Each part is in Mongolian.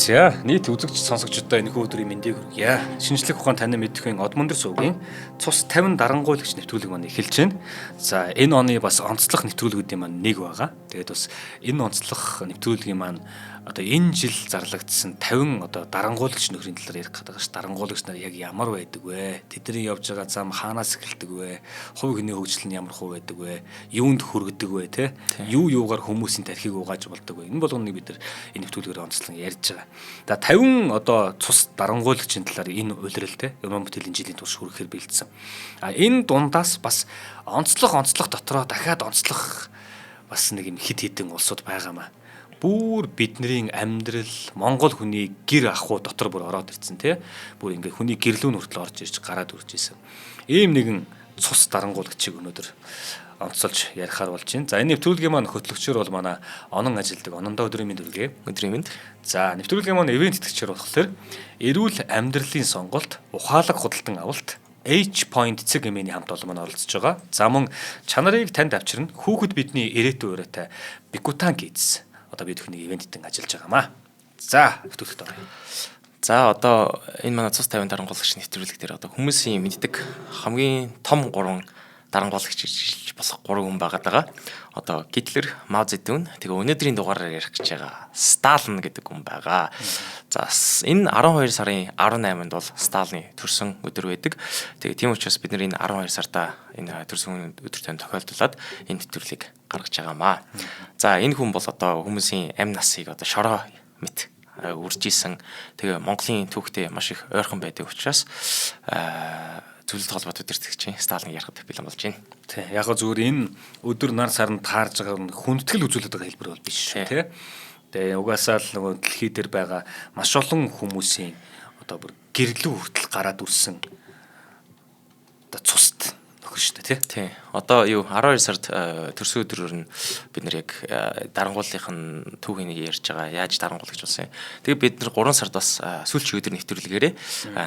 За, нийт үзэгч сонсогчдод энэхүү өдрийн мэндийг хүргье. Шинжлэх ухаан танин мэдэхүйн Одмөндөр сувгийн цус 50 дарангуйлагч нэвтрүүлэг маань эхэлж байна. За, энэ оны бас онцлог нэвтрүүлгүүдийн маань нэг байгаа. Тэгээд бас энэ онцлог нэвтрүүлгийн маань одоо энэ жил зарлагдсан 50 одоо дарангуулагч нөхрийн талаар ярих гэдэг ш. Дарангуулагч нар яг ямар байдаг вэ? Тэдний явж байгаа зам хаанаас эхэлдэг вэ? Хувь хүний хөгжил нь ямар хувь байдаг вэ? Юунд хүргэдэг вэ, те? Юу юугаар хүмүүсийн тархийг угааж болдог вэ? Энэ болгоныг бид нар энэ нэвтрүүлгээр онцлон ярьж байгаа. За, 50 одоо цус дарангуулагчийн талаар энэ улирал, те, Юман бүтээлийн жилийн турш хүрэхээр бэлдсэн. А энэ дундаас бас онцлог онцлог дотроо дахиад онцлог бас нэг юм хит хитэн улсууд байгаамаа. Бүр бидний амьдрал, Монгол хүний гэр ахуй дотор бүр ороод ирсэн, тий. Бүр ингээ хүний гэрлүүн хүртэл орж ирж гараад үрж исэн. Ийм нэгэн цус дарангуулагчийг өнөөдөр онцолж ярихаар болж байна. За, энэ нэвтрүүлгийн маань хөтлөгчөөр бол манай онон ажилдаг Онондоо өдрийн мэнд хүргэе. Өдрийн мэнд. За, нэвтрүүлгийн маань ивээн тэтгэгчээр болохоор эрүүл амьдралын сонголт, ухаалаг худалдан авалт H point цэг эмээний хамт олон маань оролцож байгаа. За, мөн чанарыг танд авчирна хүүхэд бидний ирээдүйн уриатай Бикутан Kids одоо бид бүхний ивэнтэн ажиллаж байгаамаа. За, нэвтрүүлэгт оръё. За, одоо энэ манай цус 50 дарангуулагч нэвтрүүлэг дээр одоо хүмүүсийн мэддэг хамгийн том гурван дарангуулагч гэж хэлж болох гурван хүн байгаад байгаа. Одоо Гитлер, Мао Цзэдун, тэгээ өнөөдрийн дугаараар ярих гэж байгаа Сталин гэдэг хүн байгаа. За, энэ 12 сарын 18-нд бол Сталины төрсөн өдөр байдаг. Тэгээ тийм учраас бид нар энэ 12 сарда энэ төрсөн өдөртэй тохиолдуулаад энэ нэвтрүүлгийг гаргаж байгаамаа. За, энэ хүн бол одоо хүмүүсийн амь насыг одоо шороо мэт үрж исэн. Тэгээ Монголын түүхтэй маш их ойрхон байдаг учраас зөвлөлт холбоотой өдөртөгч Сталин ярихад бэлэн болж байна. Тий. Яг гоо зүгээр энэ өдөр нар сарнд таарж байгаа нь хүндэтгэл үзүүлээд байгаа хэлбэр бол биш шүү, тий. Тэгээ угаасаа л нөгөө дэлхий дээр байгаа маш олон хүмүүсийн одоо бүр гэрлүү хүртэл гараад үрсэн одоо цуст нөхөр шүү дээ, тий. Тий. Одоо юу 12 сард төрсөн өдрөөр нь бид нар яг дарангууллынх нь түүхийг ярьж байгаа. Яаж дарангуулагч болсон юм. Тэгээ бид нар 3 сард бас сүүлчийн өдөр нэвтрүүлгээрээ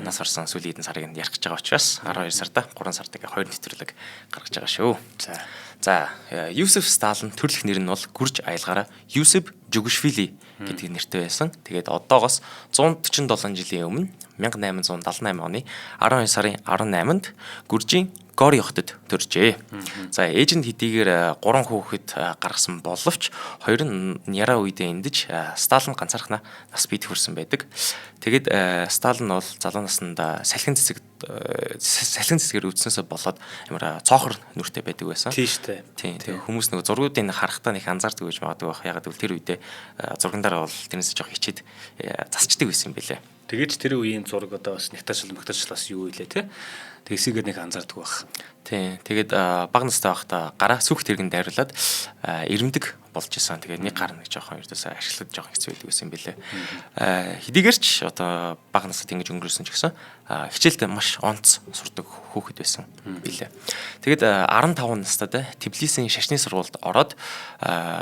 нас орсон сүүлийн хэдэн сарыг нь ярих гэж байгаа учраас 12 сарда 3 сард ингээ хоёр нэвтрүүлэг гаргаж байгаа шүү. За. За, Юсеф Сталин төрөлх нэр нь бол гүрж аялгаараа Юсеф Жугашвили гэдэг нэртэй байсан. Тэгээд одоогоос 147 жилийн өмнө 1878 оны 12 сарын 18-нд Гүржийн Гори хотод төржээ. За, ээж нь хэдийгээр 3 хүүхэд гаргасан боловч хоёр нь яраа үедээ эндэж, Сталин ганцаархнаа нас бий хүрсэн байдаг. Тэгээд Сталин бол залуу наснда салхин цэцэг салхин цэцгээр өвдсөнөөсөө болоод амар цоохор нүртэй байдаг байсан. Тийм шүү дээ. Тийм. Тэгээ хүмүүс нөгөө зургуудыг харахтаа нэг анзаардаг гэж магадгүй байх. Ягаад гэвэл тэр үедээ зурган дээр бол тэрнээс жоох хичээд засчдаг байсан юм билээ. Тэгээд тэр үеийн зураг одоо бас нягтаашл магтаачлаас юу илээ, те. Тэгсийгээр нэг анзаардаг байх. Тийм. Тэгээд бага настай байхдаа гараа сүх тэргэнд дайруулад ирэмдэг болж исэн. Тэгээд нэг гар нэг жоохон ердөөсөө ашиглахад жоохон хэцүү байдаг байсан юм билээ. Хэдийгээр ч одоо бага насад ингэж өнгөрөөсөн ч гэсэн хичээлдээ маш онц сурдаг хүүхэд байсан билээ. Тэгээд 15 настайд Тбилисийн шашны сургуульд ороод,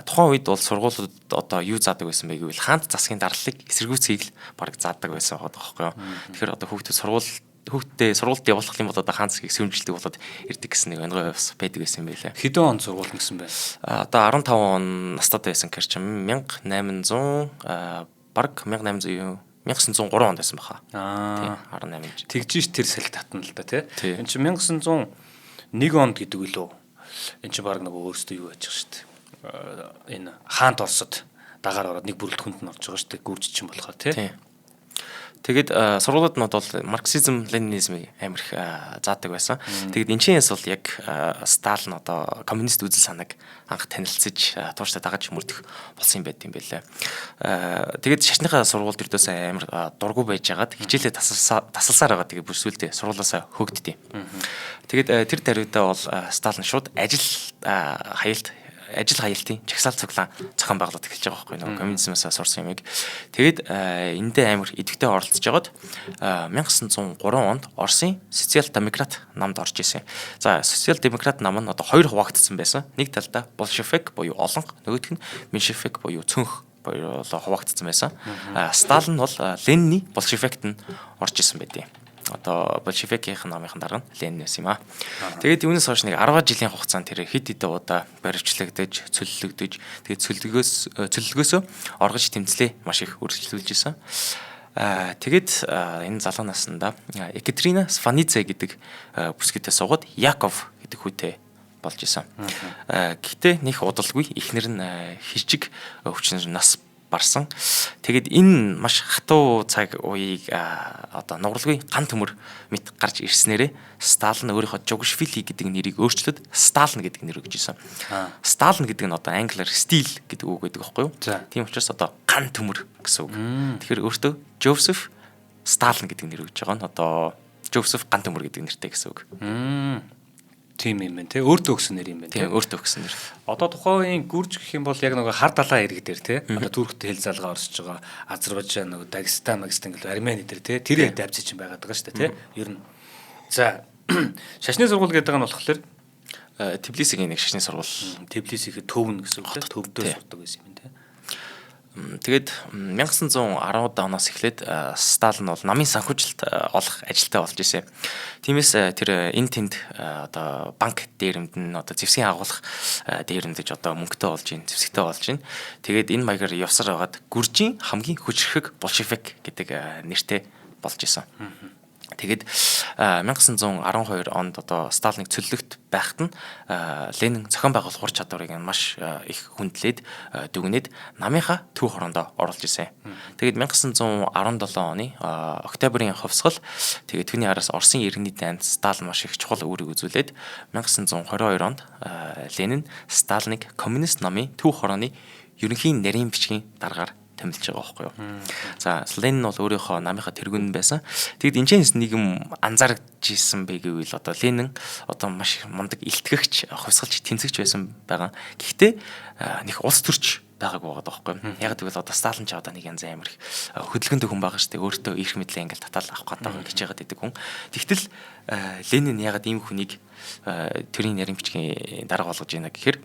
тухайн үед бол сургуулиуд одоо юу заадаг байсан бэ гэвэл хаант засгийн дарлалыг эсэргүүцгийг л бараг заадаг байсан байгаа байхгүй юу. Тэгэхээр одоо хүүхдүүд сургууль хүүхдээ сургуульд явуулах юм бол одоо хаан засгийг сөрөмжилдэг болоод ирдэг гэсэн нэг онгой бас байдаг байсан юм байлаа. Хэдэн он сургууль гэсэн бэ? Одоо 15 он настайд байсан гэхэр чинь 1800 бараг 1800 1903 онд байсан баха. Аа. Тийм, 18 жил. Тэгж ш тэр салхи татна л да, тий. Энд чинь 1901 онд гэдэг үлээ. Энд чинь бараг нөгөө өөрсдөө юу яаж байгаа шүү дээ. Энэ хаант Оросод дагаар ороод нэг бүрэлдэхүүнд нь орж байгаа шүү дээ. Гүрж чинь болохоор, тий. Тийм. Тэгээд сургуулиуд нь бол марксизм, ленинизмыг амар их заадаг байсан. Тэгээд энэ чинээс бол яг Сталин одоо коммунист үзэл санааг анх танилцаж, тууштай дагаж мөрдөх болсон юм байт юм байлээ. Тэгээд шашныхаа сургуульд ердөөсөө амар дургу байж байгаад хичээлээ тасалсаар байгаа. Тэгээд бүр сүүлдээ сургуулиасаа хөөгддөг. Тэгээд тэр даруйдаа бол Сталин шууд ажил хаялт ажил хаялтын жагсаал цуглаан зохион байгуулалт эхэлж байгаа байхгүй нөгөө коммунизмаас сурсан юмыг. Тэгээд эндээ амар идэвхтэй оролцож байгаад 1903 онд Оросын социал демократ намд орж исэн. За, социал демократ нам нь одоо хоёр хуваагдсан байсан. Нэг талдаа болшевик буюу олонх, нөгөөх нь меншевик буюу цөнх буюу хуваагдсан байсан. Сталин бол Ленины болшевикт нь орж исэн байдیں۔ Одоо большевикийн намынхан дарга нь Ленин байсан юм аа. Тэгээд үүнээс хойш нэг 10 жилийн хугацаанд тэр хэд хэдэн удаа баривчлагдаж, цөллөгдөж, тэгээд цөллөгөөсөө оргож тэмцлээ маш их үргэлжлүүлж исэн. Тэгээд энэ залуу наснда Екатерина Сванидзе гэдэг бүсгүйтэй суугаад Яков гэдэг хүүтэй болж исэн. Гэхдээ нэх удалгүй эхнэр нь хижиг өвчнөр нас барсан. Тэгээд энэ маш хатуу цаг уяыг одоо нугралгүй ган төмөр мэт гарч ирснээрээ Сталин өөрийнхөө Жугашвили гэдэг нэрийг өөрчлөөд Сталин гэдэг нэр өгч исэн. Сталин гэдэг нь одоо англиар steel гэдэг үг гэдэг байхгүй юу? Тийм учраас одоо ган төмөр гэсэн үг. Тэгэхээр өөртөө Жозеф Сталин гэдэг нэр өгч байгаа нь одоо Жозеф ган төмөр гэдэг нэртэй гэсэн үг. Тийм юм байна те. Өөртөө өгсөн нэр юм байна те. Тийм, өөртөө өгсөн нэр. Одоо тухайн үеийн гүрж гэх юм бол яг нөгөө хар далайн эрэг дээр те. Одоо Турктэй хил залгаа орсож байгаа Азербайджан, нөгөө Дагестан, Магистан гэл Армени дээр те. Тэр яг давци чинь байгаад байгаа шүү дээ те. Ер нь. За, шашны сургууль гэдэг нь болохоор Тбилисигийн нэг шашны сургууль. Тбилисигийн төв нь гэсэн үг те. Төвдөө сурдаг байсан юм те. Тэгээд 1910 оноос эхлээд Сталин бол намын санхүүжилт олох ажилтаа болж исэн. Тиймээс тэр энэ тэнд одоо банк дээрэмд нь одоо зэвсгийн агуулах дээрэмдэж одоо мөнгөтэй болж ийн, зэвсэгтэй болж ийн. Тэгээд энэ маягаар явсаар байгаад Гүржийн хамгийн хүчрхэг большевик гэдэг нэртэй болж исэн. Тэгээд 1912 онд одоо Сталиныг цөллөгт байхад нь Ленин зохион байгуулах ур чадварыг маш их хүндлээд дүгнээд намынхаа төв хороондоо оруулж исэн. Тэгээд 1917 оны октябрийн хувьсгал, тэгээд түүний араас Оросын иргэний дайнд Сталин маш их чухал үүрэг үзүүлээд 1922 онд Ленин Сталиныг коммунист намын төв хорооны ерөнхий нарийн бичгийн даргаар томилж байгаа байхгүй юу. За, Ленин бол өөрийнхөө намынхаа тэргүүн байсан. Тэгэд энэчнээс нэг юм анзаарч исэн бэ гэвэл одоо Ленин одоо маш мундаг илтгэгч, хувьсгалч, тэмцэгч байсан байгаа. Гэхдээ нэг улс төрч байгаагүй байгаа байхгүй юу. Яг гэвэл одоо Сталин ч одоо нэг янз амар их хөдөлгөөнтэй хүн байгаа шүү дээ. Өөртөө эрх мэдлээ ингээл татаал авах гэдэг гэж яагаад гэдэг хүн. Тэгтэл Ленин ягаад ийм хүнийг төрийн нарийн бичгийн дарга болгож байна гэхээр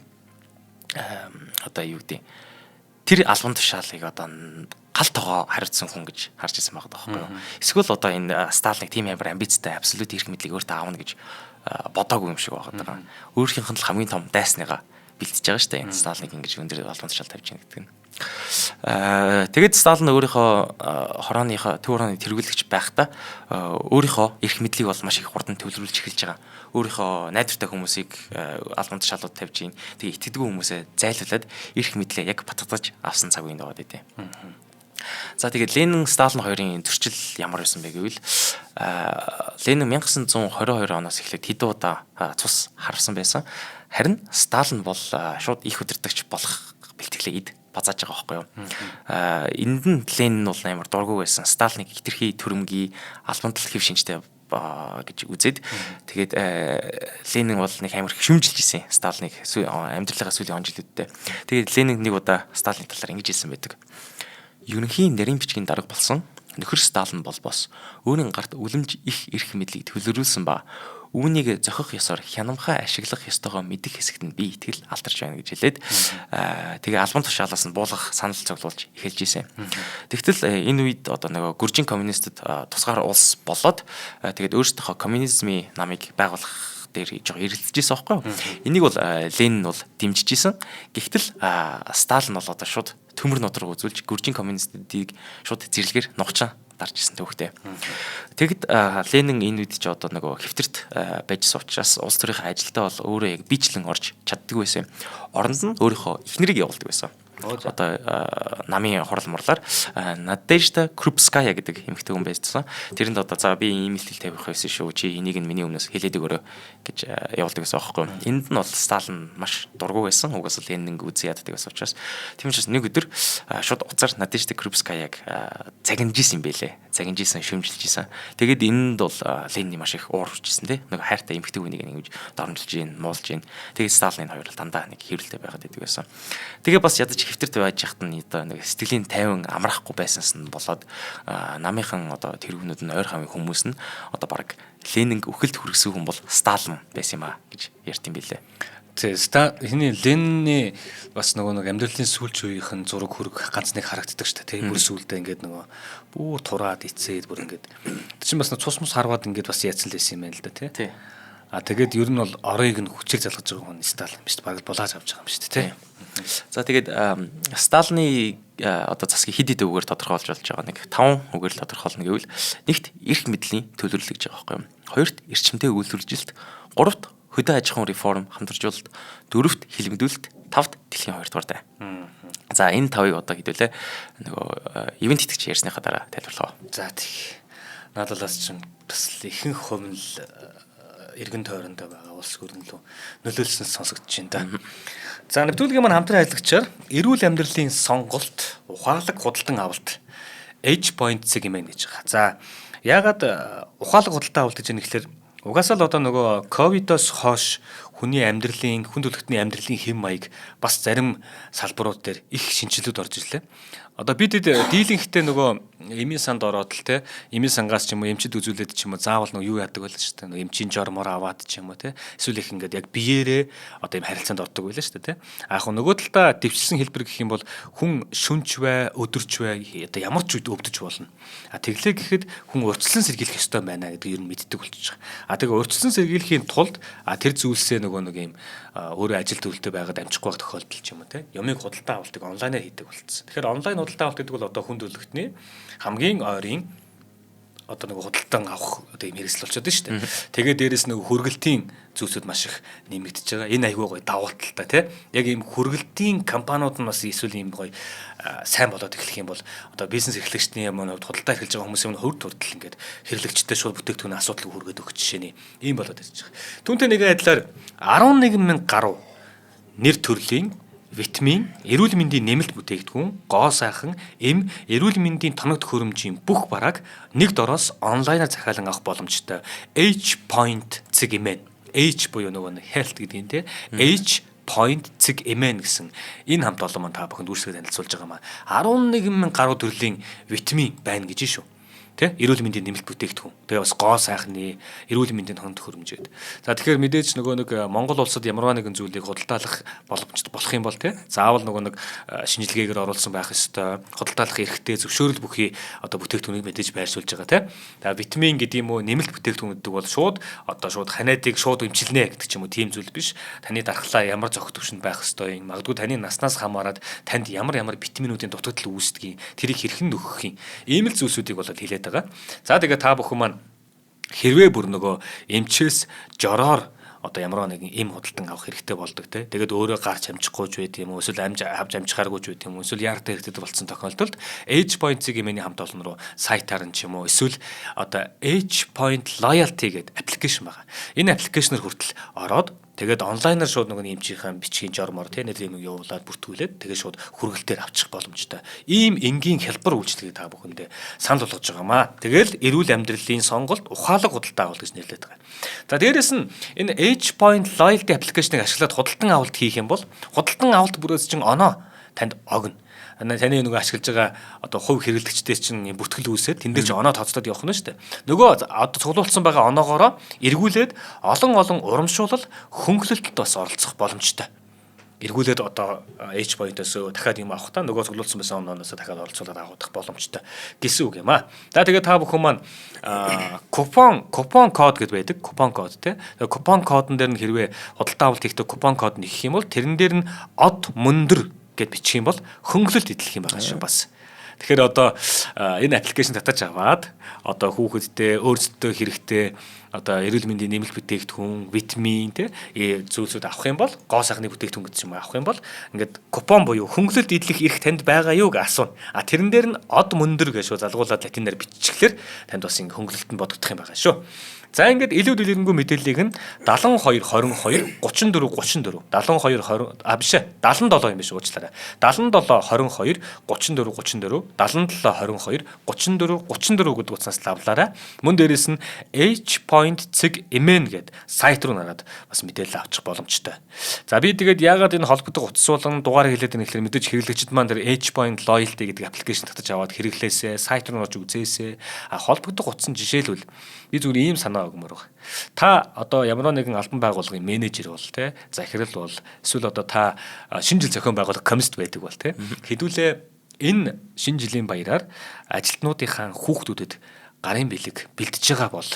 одоо юу гэдэг тэр албан тушаалыг одоо гал тогоо хариуцсан хүн гэж харж ирсэн байгаа байхгүй юу. Эсвэл одоо энэ Сталиныг тийм амар амбицтай абсолют эрх мэдлийг өөртөө аавна гэж бодоогүй юм шиг байгаа. Өөрийнх нь л хамгийн том дайсныгаа бэлтэж байгаа шүү дээ. Энэ Сталиныг ингэж өндөр албан тушаал тавьж байна гэдэг нь. Тэгээд Сталин өөрийнхөө хорооныхоо төв хорооны тэргүүлэгч байхдаа өөрийнхөө эрх мэдлийг бол маш их хурдан төвлөрүүлж эхэлж байгаа. Өөрийнхөө найдвартай хүмүүсийг албан тушаалууд тавьж гин. Тэгээ итгэдэггүй хүмүүсээ зайлуулад эрх мэдлээ яг батгадаж авсан цаг үеинд байгаа дээ. За, тэгээд Ленин Сталин хоёрын зөрчил ямар байсан бэ гэвэл Ленин 1922 оноос эхлээд хэдэн удаа цус харсан байсан. Харин Сталин бол шууд их удирдагч болох бэлтгэлээ эд базааж байгаа байхгүй юу. Энд нь Ленин бол амар дургүй байсан. Сталиныг хитрхи төрөмгий албан тал хэв шинжтэй гэж үзээд тэгээд Ленин бол нэг амар шүмжилж исэн Сталиныг амьдралынхаа сүүлийн он жилүүддээ. Тэгээд Ленин нэг удаа Сталины талаар ингэж хэлсэн байдаг. Ерөнхий нарийн бичгийн дарга болсон нөхөр Сталин болбоос өөрийн гарт үлэмж их эрх мэдлийг төлөрүүлсэн ба үүнийг зохих ёсоор хянамхаа ашиглах ёстойгоо мэдэх хэсэгт нь би итгэл алдарч байна гэж хэлээд тэгээ албан тушаалаас нь буулгах санал цуглуулж эхэлж исэн. Тэгтэл энэ үед одоо нөгөө гүржин коммунистэд тусгаар улс болоод тэгээд өөрсдийнхөө коммунизмын намыг байгуулах дээр жоо эргэлдэж исэн байхгүй юу. Энийг бол Ленин бол дэмжиж исэн. Гэхдээ Сталин бол одоо шууд төмөр нудраг үзүүлж гүржин коммунистуудыг шууд зэрлэгээр нугчаа дарж исэн төвхтэй. Тэгэд Ленин энэ үед ч одоо нөгөө хэвтэрт байжсан учраас улс төрийн ажилдаа бол өөрөө яг бичлэн орж чаддаггүй байсан. Оронд нь өөрийнхөө эхнэрийг явуулдаг байсан. Одоо намын хурал мурлаар Надежда Крупская гэдэг эмэгтэй хүн байсан. Тэрэнд одоо за би ийм ихтгэл тавих байсан шүү. Чи энийг нь миний өмнөөс хэлээд өгөөрэй гэж явуулдаг байсан аахгүй. Энд нь бол Сталин маш дургүй байсан. Угаас л Ленинг үзэн яддаг байсан учраас. Тийм учраас нэг өдөр шууд уцаар Надежда Крупскаяг загинж исэн юм бэлээ. Загинж исэн, шүмжилж исэн. Тэгээд энэнд бол Ленин маш их уур хүрчсэн тий. Нэг хайртай эмэгтэй хүнийг ингэж доромжилж гин, муулж гин. Тэгээд Сталин хоёр л дандаа нэг хэрэлтэй байгаад идэг байсан. Тэгээ бас ядаж хэвтэрт байж хат нь одоо нэг сэтгэлийн тайван амрахгүй байсанс нь болоод намынхан одоо тэргүүнүүд нь ойр хамын хүмүүс нь одоо баг Ленинг үхэлд хүргэсэн хүн бол Сталин байсан юм а гэж ярьд юм билээ. Тий, хиний Ленний бас нөгөө нэг амьдралын сүүлч үеийнх нь зураг хөрөг ганц нэг харагддаг шүү дээ. Тий, бүр сүүлдээ ингээд нөгөө бүр тураад ицээд бүр ингээд тэр чинь бас цус мус харваад ингээд бас яатсан л байсан юм байна л да, тий. Тий. А тэгээд ер нь бол орыг нь хүчээр залгаж байгаа хүн Сталин биш баг булааж авч байгаа юм шүү дээ, тий. За тэгээд Сталины одоо засгийг хэд хэд үгээр тодорхойлж болж байгаа. Нэг 5 үгээр л тодорхойлно гэвэл нэгт эрх мэдлийн төлөвлөл гэж байгаа байхгүй юу. Хоёрт эрчимтэй үйлдвэрлэлт, гуравт хөдөө аж ахуйн реформ хамтаржуулалт, дөрөвт хилмигдүүлэлт, тавт дэлхийн хоёрдугаар дай. За энэ тавыг одоо хэдүүлээ нөгөө ивент итгэж ярьсныхаа дараа тайлбарлаа. За тийх. Наадалаас чинь бас ихэнх хувь нь л эргэн тойрондоо байгаа улс гүрэн лүү нөлөөлсөн сонсогдож байна да. За нэвтрүүлгийн маань хамтран ажиллагчаар эрүүл амьдралын сонголт, ухаалаг худалдан авалт Edge Point цэг мн гэж байгаа. За яагаад ухаалаг худалдан авалт гэж юм гэхэлэр угаасаа л одоо нөгөө ковидоос хойш хүний амьдралын, хүн төрөлхтний амьдралын хэм маяг бас зарим салбарууд дээр их шинэчлэлүүд орж ирлээ. Одоо бид дийлэнхтэй нөгөө эмийн санд ороод л те эмийн сангаас ч юм уу эмчид үзүүлээд ч юм уу заавал нөгөө юу яадаг байлаа шүү дээ. Нөгөө эмчийн жормоор аваад ч юм уу те эсвэл их ингээд яг биеэрээ одоо юм харилцаанд ордог байлаа шүү дээ те. А яг нөгөө талдаа дэвчилсэн хэлбэр гэх юм бол хүн шүнж бай, өдөрч бай одоо ямар ч үед өвдөж болно. А тэглээ гэхэд хүн урьдчилан сэргийлэх ёстой байна гэдгийг ер нь мэддэг болчихж байгаа. А тэгээ урьдчилан сэргийлэхийн тулд тэр зүйлсээ нөгөө нэг юм өөрөө ажил төрөлтэй байгаад амжихгүй байх тохиолдол ч юм уу те юмыг худалдаа авалтыг онлайнаар хийдэг болцсон. Тэгэхээр онлайн худалдаа авалт гэдэг бол одоо хүн төрөлхтний хамгийн ойрын одоо нэг худалдан авах одоо юм хэрэгсэл болчиход байна шүү дээ. Тэгээд дээрэс нэг хөргөлтийн зүйлсүүд маш их нэмэгдэж байгаа. Энэ айгүй гоё давуу талтай тий. Яг ийм хөргөлтийн компаниуд нь бас эсвэл ийм гоё сайн болоод эхлэх юм бол одоо бизнес эрхлэгчдийн юм уу худалдаа эрхэлж байгаа хүмүүсийн хувьд хүртэл ингээд хэрэглэгчтэй шууд бүтээгдэхүүн асуудалгүй хүргээд өгөх жишээний ийм болоод ирж байгаа. Түүнтэй нэгэн адилаар 11 000 гаруй нэр төрлийн витамин, эрүүл мэндийн нэмэлт бүтээгдэхүүн, гоо сайхан, эм, эрүүл мэндийн тоног төхөөрөмжийн бүх барааг нэг дороос онлайнаар захиалан авах боломжтой. H point цэг mn. H буюу нөгөө нэг health гэдэг юм те. H point цэг mn гэсэн энэ хамт олон маань та бүхэнд үйлчлэгээ танилцуулж байгаа маа. 11 000 гаруй төрлийн витамин байна гэж шүү. Тэ эрүүл мэндийн нэмэлт бүтээгдэхүүн. Тэгээ бас гоо сайхны эрүүл мэндийн тоног төхөөрөмж гэдэг. За тэгэхээр мэдээж нөгөө нэг Монгол улсад ямарваа нэгэн зүйлийг худалдаалах боломжтой болох юм бол тэ заавал нөгөө нэг шинжилгээгээр оруулсан байх ёстой. Худалдаалах эрхтэй зөвшөөрөл бүхий одоо бүтээгдэхүүнийг мэдээж байршуулж байгаа тэ. За витамин гэдэг юм уу нэмэлт бүтээгдэхүүн гэдэг бол шууд одоо шууд ханиадыг шууд эмчилнэ гэдэг ч юм уу тийм зүйл биш. Таны дархлаа ямар зохих түвшинд байх ёстой юм. Магадгүй таны наснаас хамаарат танд ямар ямар витаминуудын дутагдал үүсдэг юм. Тэрийг хэрхэн нөхөх юм. Ийм л зүйлсүүдийг бол хэлээд байгаа. За тэгээ та бүхэн маань хэрвээ бүр нөгөө эмчээс жороор одоо ямар нэгэн эм худалдан авах хэрэгтэй болдог те. Тэгээд өөрөө гарч амжихгүй ч байд юм уу эсвэл амж авч амжихааргүй ч байд юм уу эсвэл яартай хэрэгтэй болсон тохиолдолд H Point-ийг миний хамт олон руу сайтаар нь ч юм уу эсвэл одоо H Point Loyalty гэдэг application байгаа. Энэ application ээр хүртэл ороод тэгээд онлайнаар шууд нөгөө эмчийнхээ бичгийн жормоор те нэр юм явуулаад бүртгүүлээд тэгээд шууд хүргэлтээр авчих боломжтой. Ийм энгийн хялбар үйлчилгээг та бүхэндээ санал болгож байгаамаа. Тэгэл эрүүл амьдралын сонголт ухаалаг худалдаа авалт гэж нэрлэдэг байгаа. За дээрэс нь энэ H Point Loyalty application-ыг ашиглаад худалдан авалт хийх юм бол худалдан авалт бүрээс чинь оноо танд огно. Таны нөгөө ашиглаж байгаа одоо хувь хэрэглэгчдээ чинь бүртгэл үүсээд тэн дээр чинь оноо тооцдоод явах нь шүү дээ. Нөгөө одоо цуглуулсан байгаа оноогоороо эргүүлээд олон олон урамшуулал хөнгөлөлтөд бас оролцох боломжтой. Эргүүлээд одоо H point-оос дахиад юм авах та нөгөө цуглуулсан байсан ононоос дахиад оролцуулаад авах боломжтой гэсэн үг юм аа. За тэгээд та бүхэн маань купон код гэд байдаг. Купон код тий. Тэгээд купон кодон дээр нь хэрвээ худалдаа авалт хийхдээ купон код нэхэх юм бол тэрэн дээр нь од мөндөр гэд бичих юм бол хөнгөлөлт эдлэх юм байгаа шүү бас. Тэгэхээр одоо энэ application татаж аваад одоо хүүхэдтэй өөрсдөө хэрэгтэй одоо эрүүл мэндийн нэмэлт бүтээгдэхүүн, витамин тий зүйлсүүд авах юм бол гоо сайхны бүтээгдэхүүн гэдэг юм авах юм бол ингээд купон буюу хөнгөлөлт эдлэх эрх танд байгаа юу гэж асууна. А тэрэн дээр нь од мөндөр гэж шууд залгуулад латинаар биччихлээр танд бас ингээд хөнгөлөлт нь бодогдох юм байгаа шүү. За ингээд илүү дэлгэрэнгүй мэдээллийг нь 72 22 34 34 72 20 а биш ээ 77 юм биш уучлаарай. 77 22 34 34 77 22 34 34 гэдэг утсаас лавлаарай. Мөн дээрэс нь H Point hpoint.mn гээд сайт руу нараад бас мэдээлэл авчих боломжтой. За би тэгээд яагаад энэ холбогдох утас болон дугаар хэлээд байна гэхээр мэдээж хэрэглэгчид маань тэр Hpoint Loyalty гэдэг application татаж аваад хэрэглээсээ, сайт руу орж үзээсээ. А холбогдох утас нь жишээлбэл би зүгээр ийм санаа өгмөр байгаа. Та одоо ямар нэгэн албан байгууллагын менежер бол те, захирал бол, эсвэл одоо та шинэ жил зохион байгуулах комист байдаг бол те, хэдүүлээ энэ шинэ жилийн баяраар ажилтнуудынхаа хүүхдүүдэд гарын бэлэг бэлтэж байгаа бол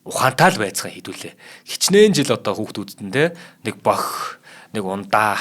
ухаантай л байцгаа хэдүүлээ. Хичнээн жил одоо хүүхдүүдэд нь те нэг бох, нэг ундаа,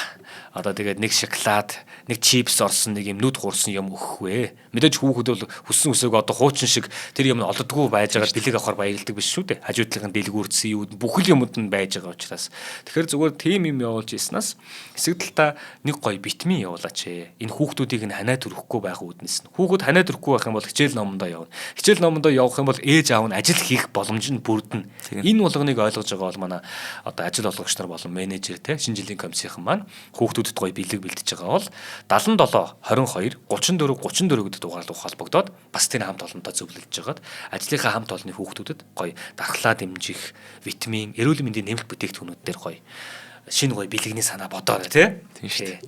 одоо тэгээд нэг шоколад, нэг чипс орсон нэг юм нүд хуурсан юм өгөх вэ. Мэдээж хүүхэд бол хүссэн хүсээг одоо хуучин шиг тэр юм олддоггүй байж байгаа бэлэг авахар баярлдаг биш шүү дээ. Хажуу талын дэлгүүрдсэн юу бүхэл юмуд нь байж байгаа учраас. Тэгэхээр зүгээр тийм юм явуулж ирснаас хэсэг талдаа нэг гоё витамин явуулаач. Энэ хүүхдүүдийг нь ханаа төрөхгүй байх үүднээс нь. Хүүхэд ханаа төрөхгүй байх юм бол хичээл номондоо явна. Хичээл номондоо явах юм бол ээж аав нь ажил хийх боломж нь бүрдэнэ. Энэ болгоныг ойлгож байгаа бол манай одоо ажил олгогч нар болон менежер те шинэ жилийн комиссийнхан маань хүүхдүүдэд гоё бэлэг бэлтэж байгаа бол 77 22 34 34 гэдэг дугаар руу холбогдоод бас тэр хамт олонтой зөвлөж жагаад ажлынхаа хамт олонны хүүхдүүдэд гоё дархлаа дэмжих витамин, эрүүл мэндийн нэмэлт бүтээгдэхүүнүүд дээр гоё шинэ гоё бэлэгний санаа бодоорой тий. Тийм шүү дээ.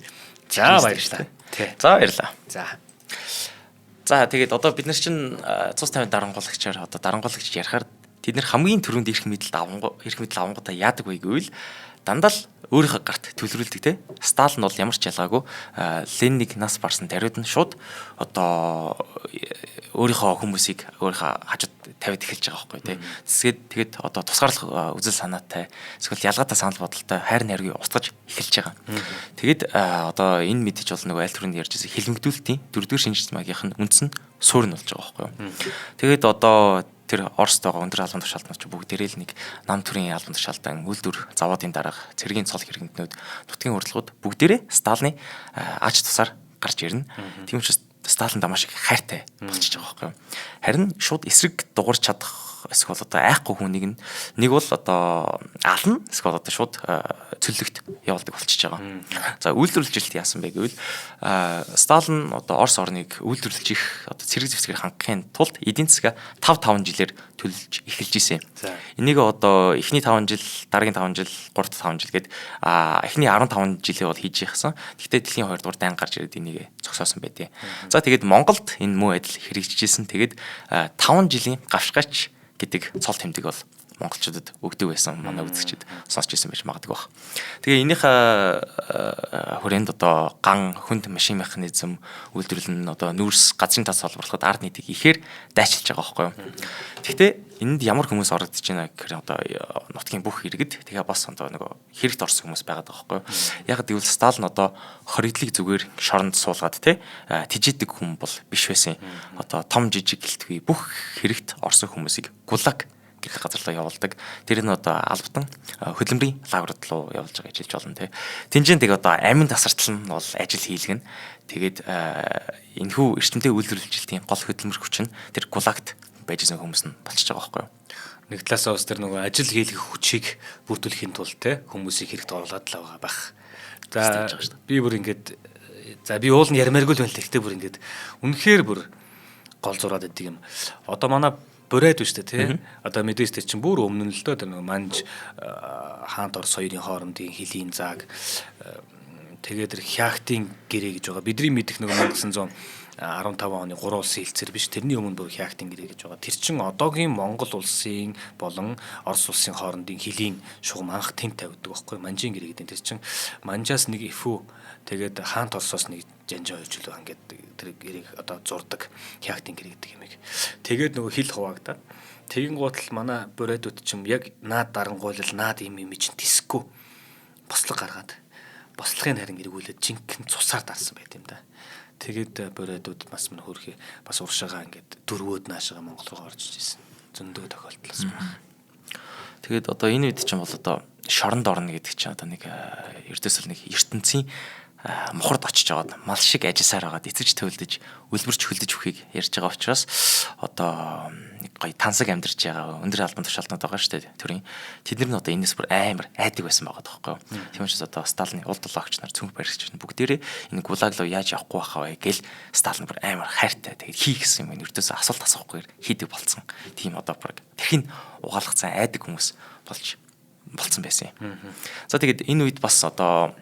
За баярлалаа. Тий. За баярлалаа. За. За тэгээд одоо бид нар чинь цус 50 дарангуулагчаар одоо дарангуулагч ярихаар тэд нар хамгийн түрүүнд эрх мэдэлд авангуудаа яадаг вэ гэвэл дандаа л өөрийнхөө гарт төлрүүлдэг те. Сталин бол ямар ч ялгаагүй Лениныг нас барсан даруйд нь шууд одоо өөрийнхөө хүмүүсийг өөрийнхөө хажууд тавиад эхэлж байгаа байхгүй те. Тэсгээд тэгээд одоо тусгаарлах үзэл санаатай эсвэл ялгаатай санал бодолтой хайр найргийг устгаж эхэлж байгаа. Тэгээд одоо энэ мэдээж бол нөгөө аль түрүүнд ярьж байсан хилмигдүүлэлтийн дөрөвдүгээр шинжлэх магийнх нь үндс нь суурь нь болж байгаа байхгүй юу. Тэгээд одоо тэр Оросд байгаа өндөр албан тушаалтнууд ч бүгдээрээ л нэг нам төрийн албан тушаалтан үйлдвэр завоодын дарга, цэргийн цол хэрэгтнүүд, нутгийн урдлагууд бүгдээрээ Сталины ач тусаар гарч ирнэ. Тийм учраас Сталинд маш их хайртай болчихж байгаа байхгүй юу. Харин шууд эсрэг дуурч чадах эсвэл одоо айхгүй хүнийг нь нэг бол одоо ална эсвэл одоо шууд цөллөгт явуулдаг болчихж байгаа. За үйлдвэрлэлт яасан бэ гэвэл Сталин одоо Орос орныг үйлдвэрлэж их одоо цэрэг зэвсгээр хангахын тулд эдийн засгаа 5 жилээр төлөж эхэлж исэн. Энийг одоо эхний 5 жил, дараагийн 5 жил, 3 дахь 5 жил гээд эхний 15 жилээ бол хийж явсан. Гэхдээ дэлхийн 2 дугаар дайн гарч ирээд энийг зогсоосон байдیں۔ За тэгээд Монголд энэ муу адил хэрэгжижсэн. Тэгээд 5 жилийн гавшгаач гэдэг цол тэмдэг бол монголчуудад өгдөг байсан. Манай үзэгчид сонсч ирсэн байж магадгүй баг. Тэгээ энийхээ хүрээнд одоо ган хүнд машин механизм үйлдвэрлэл нь одоо нүүрс газрын тас олборлоход ард нийтийг ихээр дайчилж байгаа байхгүй юу. Гэхдээ энд ямар хүмүүс орогдож байна гэхээр одоо нутгийн бүх иргэд тэгээ бас одоо нөгөө хэрэгт орсон хүмүүс байгаад байгаа байхгүй юу. Яг гэвэл Сталин одоо хоригдлыг зүгээр шоронд суулгаад те тижээдэг хүн бол биш байсан. Одоо том жижиг гэлтгүй бүх хэрэгт орсон хүмүүсийг гулаг гэдэг газар руу явуулдаг. Тэр нь одоо албатан хөдөлмөрийн лагерд руу явуулж байгаа гэж хэлж болно те. Тинжэн тэг одоо амин тасартал нь бол ажил хийлгэн. Тэгээд энэхүү эрчимтэй үйлдвэрлэлтийн гол хөдөлмөр хүч нь тэр гулагт байж исэн хүмүүс нь болчихж байгаа байхгүй юу. Нэг талаасаа бас тэр нөгөө ажил хийлгэх хүчийг бүрдүүлэхийн тулд те хүмүүсийг хэрэгт оруулаад л байгаа байх. За би бүр ингээд за би уул нь ярмааргүй л байна л гэхдээ бүр ингээд үнэхээр бүр гол зураад идэг юм. Одоо манай бурайд биш үү те. Одоо мэдээж тэр чинь бүр өмнө нь л дөө тэр нөгөө манж хаант Орос хоёрын хоорондын хөлийн зааг тэгээд тэр хягтын гэрээ гэж байгаа. Бидний мэдих нөгөө 1915 оны 3 улсын хилцээр биш, тэрний өмнө бүр хягтын гэрээ гэж байгаа. Тэр чин одоогийн Монгол улсын болон Орос улсын хоорондын хөлийн шугам анх тэнд тавигддаг байхгүй. Манжийн гэрээ гэдэг. Тэр чин манжаас нэг эфүү тэгээд хаант Оросоос нэг жанжин хоёр жил ингээд тэр гэрээг одоо зурдаг хягтын гэрээ гэдэг юмыг. Тэгээд нөгөө хил хуваагдаад тэгин гутал манай бурайдууд ч юм яг наад дарангуйлал наад юм юм чинь тисэхгүй бослог гаргаад бослогын харин эргүүлээд жинхэнэ цусаар дарсан байт юм да. Тэгээд бурайдууд бас мань хөрхи бас уршаага ингээд дөрвөөд наашаага Монгол руу орж ирсэн. Зөндөө тохиолдол бас байна. Тэгээд одоо энэ үед чинь бол одоо шоронд орно гэдэг чинь одоо нэг ердөөсөл нэг ертөнцийн мухард очиж аваад мал шиг ажилласаар байгаад эцэж төлдөж үлбэрч хөлдөж өгөхийг ярьж байгаа учраас одоо нэг гоё тансаг амьдарч байгаа өндөр албан тушаалтнууд байгаа шүү дээ төрийн. Тэд нар нь одоо энэс бүр амар айдаг байсан байгаа байхгүй юу. Тийм учраас одоо Сталины уул дулаагч нар, цүнх баригч нар бүгдээрээ энэ гулаг руу яаж явахгүй байхаа вэ гэл Сталин бүр амар хайртай. Тэгээд хий гэсэн юм ердөөсөө асуулт асуухгүйгээр хийдэг болцсон. Тийм одоо бүр тэрхийн угаалгацсан айдаг хүмүүс болж болцсон байсан юм. За тэгээд энэ үед бас одоо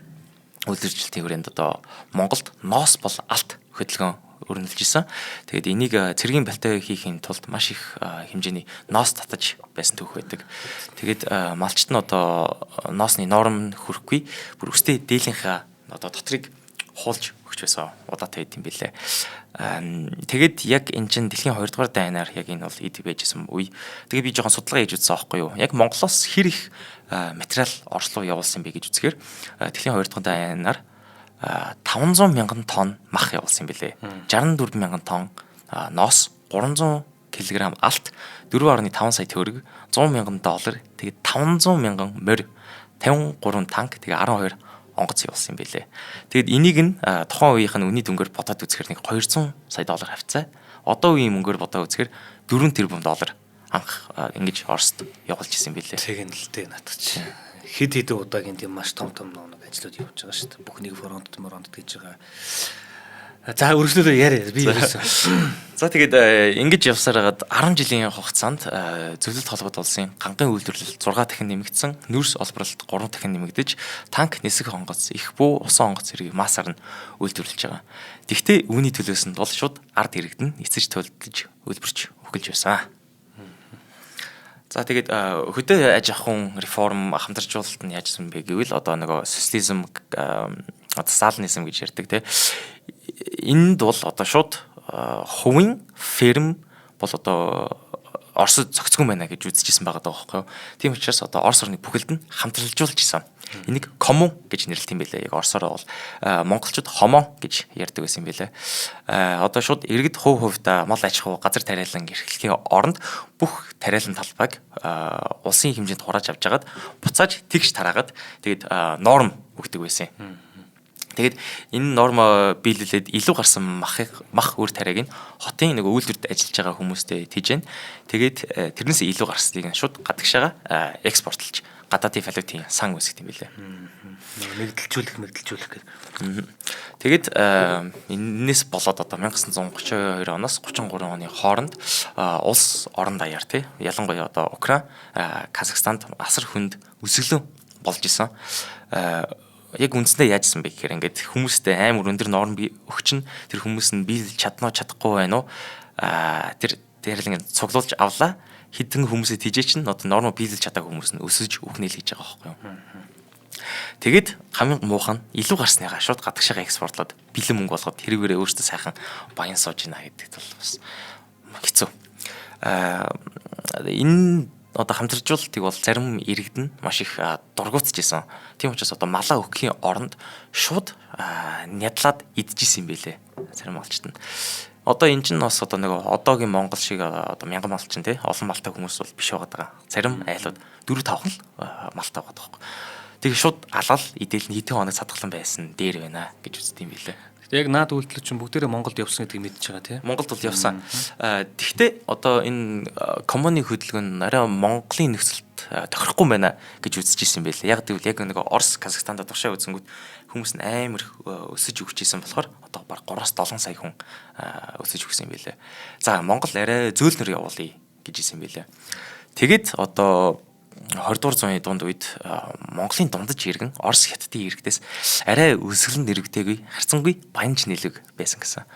үйлдвэрчлэлтийн хүрээнд одоо Монголд ноос бол алт хөдөлгөөн өрнөлж исэн. Тэгээд энийг цэргийн балтай хийхин тулд маш их хэмжээний ноос татаж байсан түүх байдаг. Тэгээд малчт нь одоо ноосны норм хүрэхгүй бүр өстэй дээлийнхээ одоо дотрыг хуулж өгч байсан удаатай байд юм билээ. Тэгээд яг энэ чинь дэлхийн 2 дугаар дайнаар яг энэ бол эд байжсэн үе. Тэгээд би жоохон судалгаа хийж үзсэн аахгүй юу. Яг Монголоос хэр их материал Орос руу явуулсан бэ гэж үзэхээр дэлхийн 2 дугаар дайнаар 500 мянган тонн мах явуулсан юм билээ. 64 мянган тонн ноос, 300 кг алт, 4.5 сая төгрөг, 100 мянган доллар, тэгээд 500 мянган морь, 53 танк, тэгээд 12 онгоц явуулсан юм билээ. Тэгээд энийг нь тухайн үеийнх нь үнийн дүнгээр бодоод үзэхээр нэг 200 сая доллар хавцаа. Одоо үеийн мөнгөөр бодоод үзэхээр 4 тэрбум доллар анх ингэж Оросд явуулж исэн билээ. Тэг нь л дээ натах чи. Хэд хэдэн удаагийн тийм маш том том нэг ажлууд явж байгаа шүү дээ. Бүх нэг фронт моронт гэж байгаа. За өргөжлөлөө яриа. Би ерөөсөн. За тэгээд ингэж явсаар хагаад 10 жилийн хугацаанд зөвлөлт холбоот улсын гангийн үйлдвэрлэл 6 дахин нэмэгдсэн, нүүрс олборлолт 3 дахин нэмэгдэж, танк, нисэх онгоц, их бүү, усан онгоц зэргийг массаар нь үйлдвэрлэж байгаа. Тэгвэл үүний төлөөс нь бол шууд ард иргэд нь эцэж төлдөж үлбэрч өгөлж байсан. За тэгээд хөдөө аж ахуйн реформ хамтарчуулалт нь яажсан бэ гэвэл одоо нөгөө социализм, одоо сталинизм гэж ярьдаг те. Энд бол одоо шууд хувийн ферм бол одоо Оросд зохицгүй байна гэж үзчихсэн байгаа байхгүй юу. Тийм учраас одоо Орос орны бүхэлд нь хамтралжуулж исэн. Энийг коммун гэж нэрлэдэг юм билээ. Яг оросоор бол монголчууд хомон гэж ярьдаг байсан юм билээ. Одоо шууд иргэд хувь хувьдаа мал аж ахуй, газар тариалан эрхлэхийн оронд бүх тариалан талбайг улсын хэмжээнд хурааж авч хагаад буцааж тэгш тараагаад тэгээд норм өгдөг байсан юм. Тэгээд энэ норм биелүүлээд илүү гарсан мах үр тариаг нь хотын нэг үйлдвэрт ажиллаж байгаа хүмүүстэй тийжэн. Тэгээд тэрнээс илүү гарсныг нь шууд гадагшаага экспортлж гадаадын валютын сан үүсгэх юм билээ. Мэгдэлжүүлэх гэх. Тэгээд энэс болоод одоо 1932 оноос 33 оны хооронд улс орон даяар тий ялангуяа одоо Украин, Казахстанд асар хүнд өсөглөн болж исэн. Яг үндсэндээ яажсан бэ гэхээр ингээд хүмүүстэй амар өндөр норм өгчин тэр хүмүүс нь биелж чаднаа чадахгүй байна уу? Тэр тэр ингээд цуглуулж авлаа. Хэдэн хүмүүсээ тийжээ чинь одоо норм биелж чадаагүй хүмүүс нь өсөж үхнэ л гэж байгаа байхгүй юу? Тэгээд хамгийн муухан илүү гарсныгаа шууд гадагшаага экспортлоод бэлэн мөнгө болгоод тэрүүгээрээ өөртөө сайхан баян сууж гинэ гэдэгт бол бас хэцүү. Энэ одоо хамтаржуулалтыг бол зарим иргэд нь маш их дургуутж исэн. Тийм учраас одоо малаа өгөхийн оронд шууд нядлаад идчихсэн юм билээ. Зарим малчт нь. Одоо энэ чинь бас одоо нэг одоогийн Монгол шиг одоо мянган малчин тий олон малтай хүмүүс бол биш байгаа даа. Зарим айлууд 4 5 л малтай байгаа байхгүй. Тэгээ шууд алал идэл нь хэдэн хоног садгалан байсан дээр байна гэж үздэг юм билээ. Гэтэ яг наад үйлдэл чинь бүгдээрээ Монголд явсан гэдгийг мэдчихэж байгаа тий. Монголд бол явсан. Тэгвэл одоо энэ коммуны хөдөлгөөн нь арай Монголын нөхцөлд тохирохгүй байна гэж үзэж исэн байлээ. Яг гэвэл яг нэг Орос, Казахстанд туршаа үзэнгүүт хүмүүс нь амар өсөж өгч исэн болохоор одоо баг 3-7 сая хүн өсөж өгсөн юм билээ. За Монгол арай зөөлнөр явуулъя гэж исэн билээ. Тэгэд одоо 20 дугаар зууны дунд үед Монголын дундаж иргэн Орос хятадын иргэдээс арай өсгөлн нэрвдээгүй харцангүй баянч нэлэг байсан гэсэн.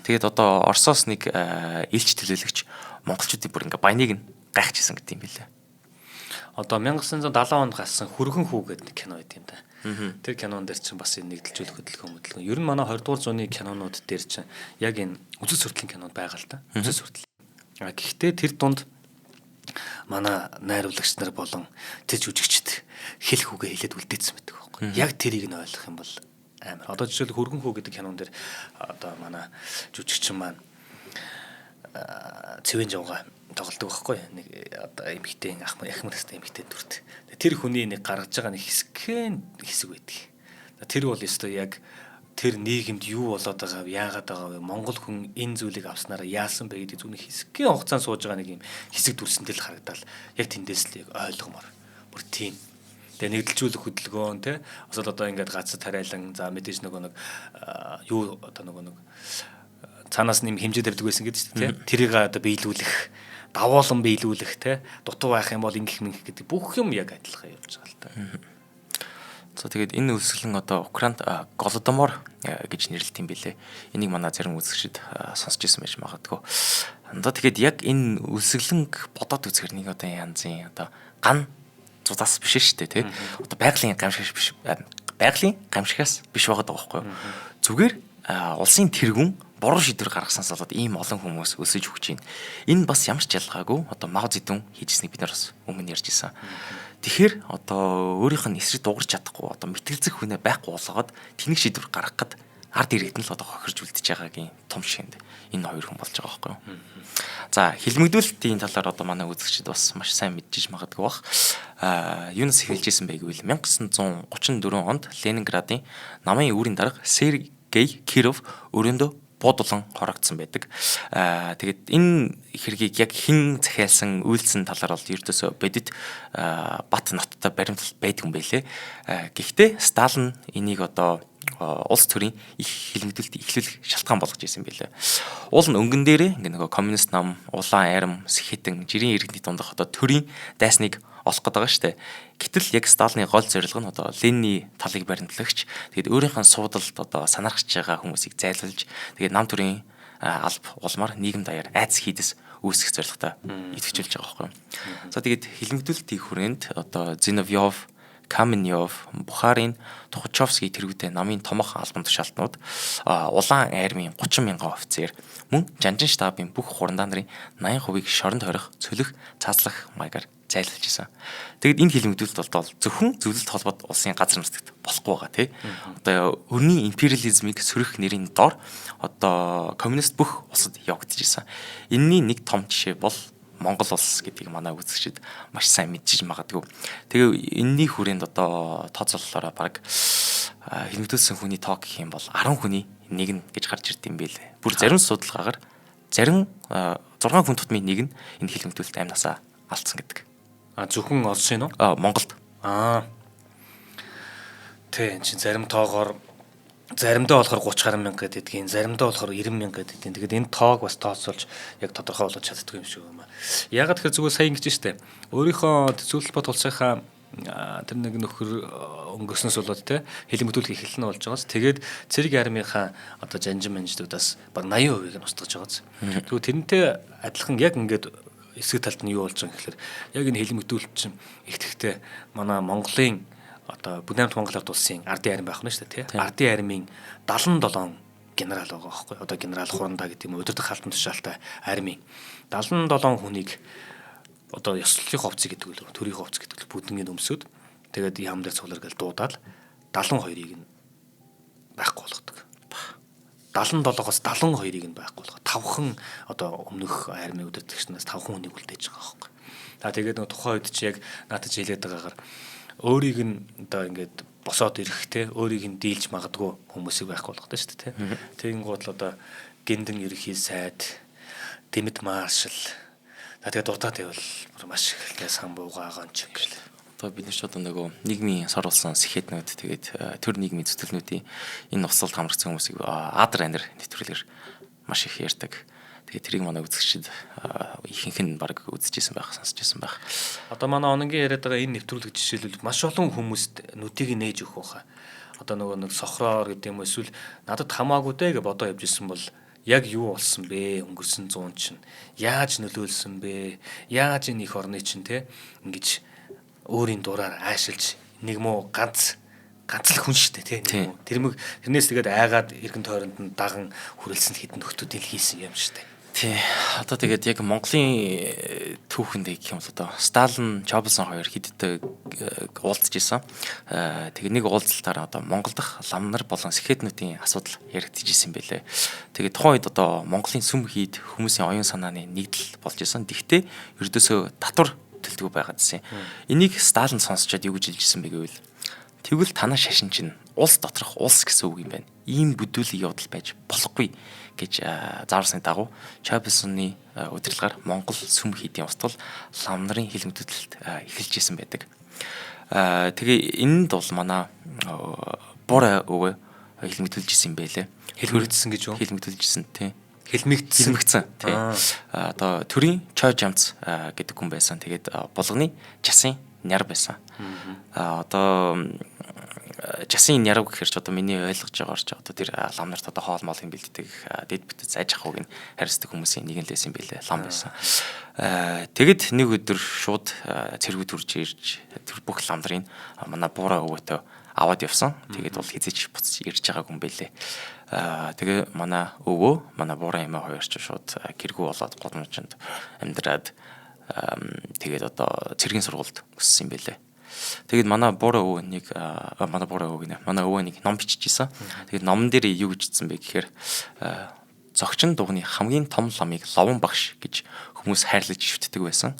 Тэгээд одоо Оросоос нэг элч төлөөлөгч монголчуудын бүр ингээ баяныг нь гайхажсэн гэдэг юм билээ. Одоо 1970 онд гарсан Хүргэн хүү гэдэг нэг кино байт юм да. Тэр кинон дээр чинь бас энэ нэгдэлжүүлэх хөдөлгөөн. Ер нь манай 20 дугаар зууны кинонууд дээр чинь яг энэ үзэл суртлын кинод байгаа л да. Үзэл суртал. Гэхдээ тэр дунд манай найруулагч нар болон тэр жүжигчд хэлэх үгээ хэлээд үлдээсэн байдаг байхгүй. Яг тэрийг нь ойлгох юм бол амар. Одоо жишээл Хүргэн хүү гэдэг кинон дээр одоо манай жүжигчин маань цэвэн жавга тоглодог байхгүй. Нэг одоо эмэгтэй ах мөрөстэй эмэгтэй дүрт. Тэр хүний нэг гаргаж байгаа нэг хэсгэн хэсэг байдаг. Тэр бол өстой яг Тэр нийгэмд юу болоод байгаа вэ? Яагаад байгаа вэ? Монгол хүн энэ зүйлийг авснараа яасан бэ гэдэг зүг хэсгийн хугацаанд сууж байгаа нэг юм хэсэг дүрсэндээ л харагдаал. Яг тэндээс л яг ойлгомоор. Бүр тийм. Тэгээ нэгдэлжүүлэх хөдөлгөөн те бас л одоо ингээд гац тариалан за мэдээж нөгөө нэг юу одоо нөгөө нэг цаанаас нэм хэмжээ тавьдаг байсан гэдэг чинь те тэрийг одоо биелүүлэх давуулан биелүүлэх те дутуу байх юм бол ингэх мэнх гэдэг бүх юм яг адилхан явж байгаа л та. За тэгээд энэ өлсгөлэн одоо Украинд Голодомор гэж нэрлэдэг юм билэ. Энийг манай зарим үзэгчид сонсч ирсэн байж магадгүй. Одоо тэгээд яг энэ өлсгөлөнг бодоод үзэхэр нэг одоо янзын одоо ган зудаас биш шүү дээ тий. Одоо байгалийн гамшигаас биш байгалийн гамшигаас биш байгаа байхгүй юу. Зүгээр улсын тэргүүн буруу шийдвэр гаргаснаас болоод ийм олон хүмүүс өсөж өгч байна. Энэ бас ямар ч ялгаагүй одоо Мао Цзэдун хийжсэнийг бид нар бас өмнө ярьж ирсэн. Тэгэхээр одоо өөрийнх нь эсрэг дуурч чадахгүй одоо мэтгэлцэх хүнээ байхгүй болгоод тэнэг шийдвэр гаргах гээд ард иргэд нь л одоо хохирж үлдэж байгаагийн том шигэнд энэ хоёр хүн болж байгаа байхгүй юу. За хилмигдүүлэлтийн талаар одоо манай үзэгчид бас маш сайн мэдчихэж магадгүй бах. Юунаас эхэлж исэн бэ гэвэл 1934 онд Ленинградын намын үүрийн дарга Сергей Киров өрөөндөө буудулан хорогдсон байдаг. Тэгээд энэ хэргийг яг хэн захиалсан, үйлдсэн талаар бол ердөөсөө бодит бат ноттой баримт байдаг юм байлээ. Гэхдээ Сталин энийг одоо улс төрийн их хилмигдэлт эхлүүлэх шалтгаан болгож ирсэн байлээ. Уул нь өнгөн дээрээ ингээ нөгөө коммунист нам, улаан арим, сэхэтэн, жирийн иргэдний дундах одоо төрийн дайсныг олох гээд байгаа шүү дээ. Гэтэл яг Сталины гол зорилго нь одоо Ленины талыг баримтлагч, тэгээд өөрийнх нь суудалд одоо санаархаж байгаа хүмүүсийг зайлуулж, тэгээд нам төрийн алба улмаар нийгэм даяар айц хийдэс үүсгэх зорилготой идэвхжүүлж байгаа байхгүй юу. За тэгээд хилмигдүүлэлтийн хүрээнд одоо Зиновьев, Каменьев, Бухарин, Тухачевский тэргүүтээ намын томоохон албан тушаалтнууд, улаан армийн 30 мянган офицер, мөн Жанжин штабын бүх хурандаа нарын 80%-ийг шоронд хорих, цөлөх, цаазлах маягаар зайлуулж исэн. Тэгэд энэ хилмигдүүлэлт бол зөвхөн зөвлөлт холбоот улсын газар нутагт болохгүй байгаа тий. Одоо өрний империализмыг сөрөх нэрийн дор одоо коммунист бүх улсад явагдаж исэн. Энэний нэг том жишээ бол Монгол улс гэдгийг манай үзэгчид маш сайн мэдчиж магадгүй. Тэгээ энэний хүрээнд одоо тооцоололоороо баг хилмигдүүлсэн хүний тоо гэх юм бол 10 хүний нэг нь гэж гарч ирд юм билээ. Бүр зарим судалгаагаар зарим 6 хүн тутмын нэг нь энэ хилмигдүүлэлт амнасаа алдсан гэдэг. А зөвхөн олсон юм уу? А Монголд. Аа. Тэ эн чинь зарим тоогоор заримдаа болохоор 30 гаруй мянга гэдгийг, заримдаа болохоор 90 мянга гэдгийг. Тэгээд энэ тоог бас тооцоолж яг тодорхой болгож чаддгүй юм шиг байна. Ягаад тэгэхээр зүгээр сая ингэж штэ. Өөрийнхөө зөвлөлт бот улсынхаа тэр нэг нөхөр өнгөрснөөс болоод те хилмигдүүлэх эхлэл нь болж байгаас тэгээд цэрэг армийнхаа одоо жанжин манжлуудаас баг 80%-ийг нь устгаж байгааз. Тэгвэл тэрнтэй адилхан яг ингээд эсрэг талд нь юу болж байгаа юм гэхээр яг энэ хилмигдүүлэлт чинь ихтгэхдээ манай Монголын одоо Бүднамт Монгол ард улсын ардын арми байх нь шүү дээ тий. Ардын армийн 77 генерал байгаа байхгүй. Одоо генерал Хурандаа гэдэг юм уу удирдах хаалтан тушаалтай армийн 77 хүнийг одоо ёслолын хувцас гэдэг үү төрийн хувцас гэдэг л бүдэнгийн өмсөд тэгээд ям дээр цуглар гэл дуудаад 72-ыг нь байхгүй болгодог. 77-оос 72-ыг нь байхгүй болгоо. Тавхан одоо өмнөх армийн удирдагчнаас 5 хүнийг үлдээж байгаа байхгүй. За тэгээд нөгөө тухайн үед чи яг наадад хэлээд байгаагаар өөрийг нь одоо ингээд босоод ирэх те өөрийг нь дийлж магадгүй хүмүүсийг байхгүй болгодог шүү дээ те. Тэгэнгүүт л одоо гиндэн ерөнхий сайд, дэмэд маршал. За тэгээд дурдаад байвал маш их л сан буугаа гонч гэл. Одоо бид нар ч одоо нөгөө нийгмийн сор болсон сэхэтнүүд тэгээд төр нийгмийн зүтгэлнүүдийн энэ усалд хамрагдсан хүмүүсийг адар анир нэвтрүүлгээр маш их ярьдаг. Тэгээд тэрийг манай үзэгчид ихэнх нь баг үзчихсэн байх, сонсч ирсэн байх. Одоо манай ононгийн яриад байгаа энэ нэвтрүүлэг жишээлбэл маш олон хүмүүст нүдийг нээж өгөх байхаа. Одоо нөгөө нэг сохроор гэдэг юм эсвэл надад хамаагүй дээ гэж бодоо явж исэн бол яг юу болсон бэ? Өнгөрсөн зуун чинь яаж нөлөөлсөн бэ? Яаж энэ их орны чинь те ингэж өөрийн дураар аашилж нэг муу ганц л хүн шүү дээ тий. Нэг муу. Тэрмэг тэрнээс тэгээд айгаад эргэн тойронд нь даган хүрэлсэн хэдэн нөхдүүдийг хийсэн юм шүү дээ. Тий. Одоо тэгээд яг Монголын түүхэнд гэх юм бол одоо Сталин, Чобсон хоёр хэдтэй уулзж исэн. Тэгээд нэг уулзалтаар одоо Монгол дахь лам нар болон сэхэтнүүдийн асуудал яригдчихсэн байлээ. Тэгээд тухайн үед одоо Монголын сүм хийд хүмүүсийн оюун санааны нэгдэл болж исэн. Тэгтээ ердөөсөө татвар төлдгөө байгаад исэн. Энийг Сталин сонсчод юу гэж хэлжсэн бэ гэвэл тэгвэл танаа шашин чинь улс доторх улс гэсэн үг юм байна. Ийм бүдүүлэг явдал байж болохгүй гэж зааварсны дагуу Чойбалсаны удирдлагаар Монгол сүм хийдийн устгал лам нарын хилмигдэлд эхэлж исэн байдаг. Тэгээ энэнд бол манай Буурай өвөө хилмигдүүлж исэн юм байлээ. Хилмигдсэн гэж юу? Хилмигдүүлж исэн тий. Хилмигдсэн. Хилмигдсэн тий. Одоо төрийн Чой Жамц гэдэг хүн байсан. Тэгээд булганы Жасын няр байсан. Одоо Жасын нярав гэхэр ч одоо миний ойлгож байгаагаар ч одоо тэр лам нарт одоо хоол моолын бэлддэг дэд бүтэц аж ахуйг нь харьцдаг хүмүүсийн нэг нь л байсан юм билээ. Лам байсан. Тэгэд нэг өдөр шууд цэргүүд хүрж ирж тэр бүх лам нарын манай Буурай өвөөтэй аваад явсан. Тэгээд бол хизээч буцаж ирж байгаагүй юм билээ. Тэгээ манай өвөө, манай Буурай эмээ хоёр ч шууд гэргүү болоод гудамжинд амьдраад тэгээд одоо цэргийн сургуульд өссөн юм билээ. Тэгээд манай Буурай өвөө нэг манай Буурай өвөө гинэ. Манай өвөө нэг ном биччихсэн. Тэгээд номон дээр юу гэж бичсэн бэ гэхээр зогчин дугны хамгийн том ламыг Ловон багш гэж хүмүүс хайрлаж шүтдэг байсан.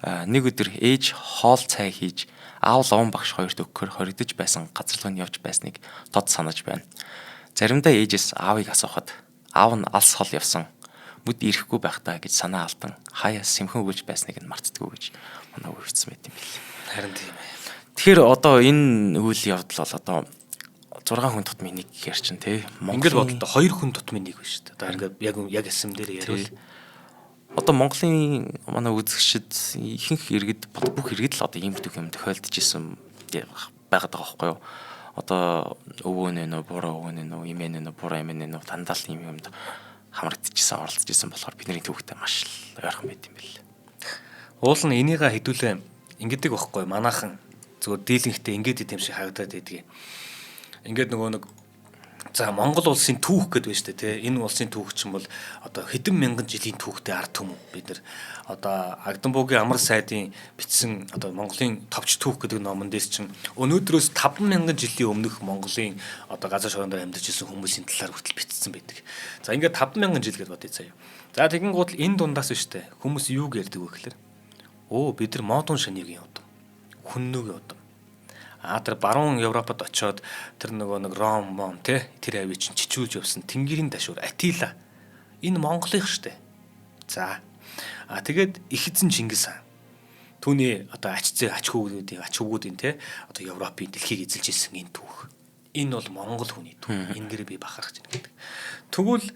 Нэг өдөр ээж хоол цай хийж аав Ловон багш хоёрт өгөхөөр хоригдож байсан газарлуу нь явж байсныг тод санаж байна. Заримдаа ээжээс аавыг асуухад аав нь алс хол явсан. Мүд ирэхгүй байх таа гэж санаа алдан хаяа сэмхэн өгүүлж байсныг нь мартдаггүй гэж манай өвөө бичсэн байт юм билээ. Харин тийм ээ. Тэгэхээр одоо энэ үйл явдал бол одоо 6 хүн тутмын нэг гэхэр чинь тий. Ингээд бодлоо 2 хүн тутмын нэг биш шүү дээ. Одоо ингээд яг эсэм дээр яриул. Одоо Монголын манай үзэгчид ихэнх иргэд бүх иргэд л одоо ийм бүх юм тохиолдож исэн байгаад байгаа байхгүй юу? Одоо өвөө нэ нөө, буруу өвөө нэ нөө, эмээ нэ нөө, буруу эмээ нэ нөө дандаа л ийм юмд хамрагдчихсан, оролцож исэн болохоор бидний түүхтэй маш л ойрхон байт юм бэл. Уул нь энийга хэдүүлээ ингэдэг байхгүй манаахан зүгээр дийлэнхтэй ингээд идэм шиг харагдаад байдгийг. Ингээд нөгөө нэг за Монгол улсын түүх гэдэг байна шүү дээ тий. Энэ улсын түүх чинь бол одоо хэдэн мянган жилийн түүхтэй ард түмэн бид нар одоо Агданбуугийн амар сайдын бичсэн одоо Монголын товч түүх гэдэг номон дээр чинь өнөөдрөөс 5000 жилийн өмнөх Монголын одоо газар шорон дээр амьдарч ирсэн хүмүүсийн талаар хүртэл бичсэн байдаг. За ингээд 5000 жил гэдээ бодъё заяа. За тэгин гут л энэ дундаас биш үү хүмүүс юу ярьдаг вэ гэхээр бид нар модон шаныгийн удам, хүннүүгийн удам. Тэр баруун Европод очиод тэр нөгөө нэг Ром мом те тэр авийг чинь чичүүлж явсан Тэнгэрийн дашуур Атила энэ Монголынх штэ. За тэгээд их эзэн Чингис хаан түүний одоо ач зээ ач хүүгүүдийн те одоо Европын дэлхийг эзэлж ирсэн энэ түүх. Энэ бол Монгол хүний түүх. Энгээр би бахархаж байна гэдэг. Тэгвэл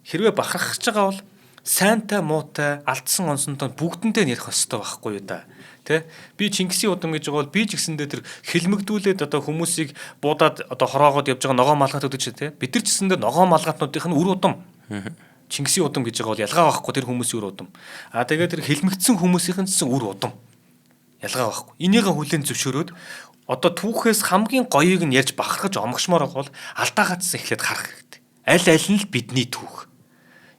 хэрвээ бахархаж байгаа бол сайнтай муутай алдсан онсонтой бүгдэндээ нь ярих ёстой байхгүй юу да. Тэ? Би Чингисийн удам гэж байгаа бол би ч гэсэндээ тэр хилмигдүүлээд одоо хүмүүсийг буудаад одоо хороогоод явж байгаа ногоон малгайтууд гэж тэ. Бид нар ч гэсэндээ ногоон малгайтнуудынх нь үр удам. Чингисийн удам гэж байгаа бол ялгаа байхгүй тэр хүмүүсийн үр удам. А тэгээд тэр хилмигдсэн хүмүүсийнх нь ч гэсэн үр удам. Ялгаа байхгүй. Энийгээ хүлээн зөвшөөрөөд одоо түүхээс хамгийн гоёыг нь ярьж бахархаж омгшмоор байгаа бол алдаагаадсан эхлээд харах хэрэгтэй. Аль аль нь л бидний түүх.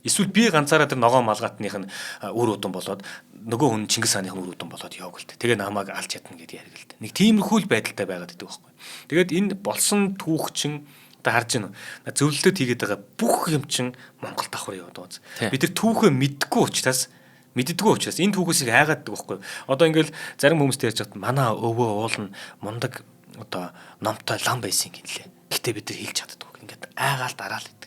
Эсвэл би ганцаараа тэр ногоон малгайтных нь үр удам болоод нөгөө хүн Чингис хааны үр удам болоод явг л тэ. Тэгээ намайг алж чадна гэдээ яриг л тэ. Нэг тиймэрхүү л байдалтай байгаад идэв байхгүй. Тэгээд энэ болсон түүх чинь одоо харж байна. Зөвлөлтөд хийгээд байгаа бүх юм чинь Монгол давхар яваад байгаа. Бид тэр түүхээ мэддэггүй учраас энэ түүхээсийг хайгаад байдаг байхгүй. Одоо ингээл зарим хүмүүстэй ярьж байхад манай өвөө уул нь мундаг одоо номтой лам байсан гинлээ. Гэтэ бид нар хэлж чаддаггүй. Ингээд айгаал дараал идэг.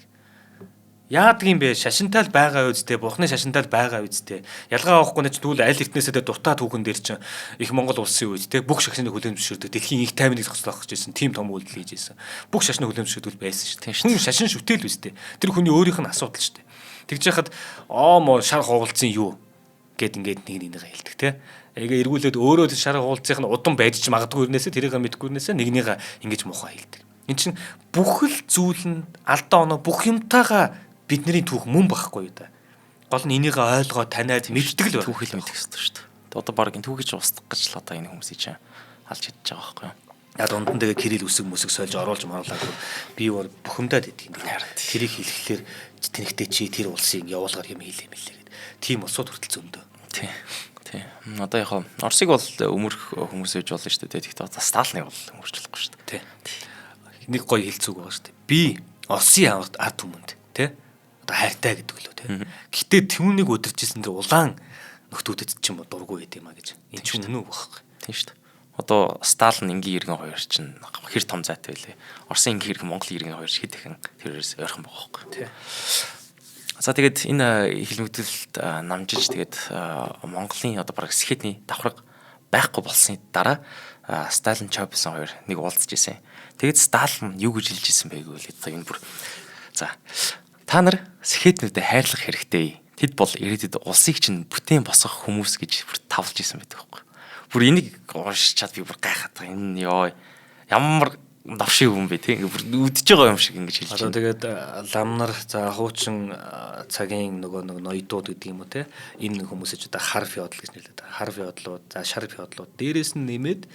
Яадаг юм бэ? Шашинтай л байгаа үсттэй, бурхны шашинтай л байгаа үсттэй. Ялгаа авахгүй нь ч тэгвэл аль эртнээсээ дуртай түүхэн дээр чинь их Монгол улсын үед те бүх шашны хүлээн зөвшөөрдөг. Дэлхийн их таймныг зохицлох гэж байсан. Тим том үйлдэл хийж байсан. Бүх шашны хүлээн зөвшөөрдөг байсан шүү дээ. Хүн шашин шүтэл үсттэй. Тэр хүний өөрийнх нь асуудал шүү дээ. Тэгж яхад оо шар хуулцсан юу гэд ингээд нэг нэгнийгээ хэлдэг те. Эгээ эргүүлээд өөрөө шар хуулцынх нь удам байж ч магадгүй ирнээсээ тэрийг мэдгүй ирнээсээ нэгнийгээ ингэж муухай хэлдэг. Энд чинь бүх л зүйл нь алдаа оноо бүх юмтайгаа бидний түүх мөн байхгүй юу да. Гол нь энийг ойлгоо таниад мэддэг л түүхэл мэдэх ёстой шүү дээ. Одоо баг энэ түүхийг устгах гэж л одоо энэ хүмүүсийг чинь алж чадж байгаа байхгүй юу. Я дунд нь тэгээ Кирилл үсэг мүсэг сольж оруулж моруулаагүй би өөр бухимдаад идэх юм. Тэрийг хэлэхлээр тэнэгтэй чи тэр улсын явуулгаар юм хийлээ мэлээ гэд. Тийм улсууд хүртэл зөндөө. Тий. Тий. Одоо яг Оросыг бол өмөрх хүмүүс ээж болно шүү дээ. Тэгэхдээ одоо Сталиныг бол өмөрч болохгүй шүү дээ. Тий. Нэг гоё хэлцүүг байгаа шүү дээ. Би Оросын ард түмэнд тий одоо хайртай гэдэг лөө тий. Гэтэ түүнийг өдөржсэн тэр улаан нөхдүүдэд ч юм уу дургүй байд юм а гэж. Энэ ч үнэн үү байхгүй. Тийм шүү дээ. Одоо Сталин энгийн иргэн хоёр чинь хэр том зайтай байлээ. Оросын энгийн иргэн, Монгол иргэн хоёр хэд дахин тэрээс ойрхон байгаа байхгүй. Тий. За тэгээд энэ хилмигдэлд намжиж тэгээд Монголын одоо бараг сэхэтний давхарга байхгүй болсны дараа Сталин Чобисон хоёр нэг уулзж исэн. Тэгээд Сталин юу гэж хэлж исэн бэ гэвэл энэ бүр за та нар сэхэтнүүдэд хайрлах хэрэгтэй. Тэд бол ирээдүйд улсыг чинь бүтээн босгох хүмүүс гэж бүр тавлж исэн байдаг байхгүй. Бүр энийг уншичаад би бүр гайхаад байгаа. Энэ ёо ямар новшиг юм бэ те бүр үдэж байгаа юм шиг ингэж хэлж байна. Одоо тэгээд лам нар за хуучин цагийн нөгөө нэг ноёдууд гэдэг юм уу те энэ хүмүүсэж одоо хар феодал гэж нэрлэдэг. Хар феодлууд, за шар феодлууд дээрээс нь нэмээд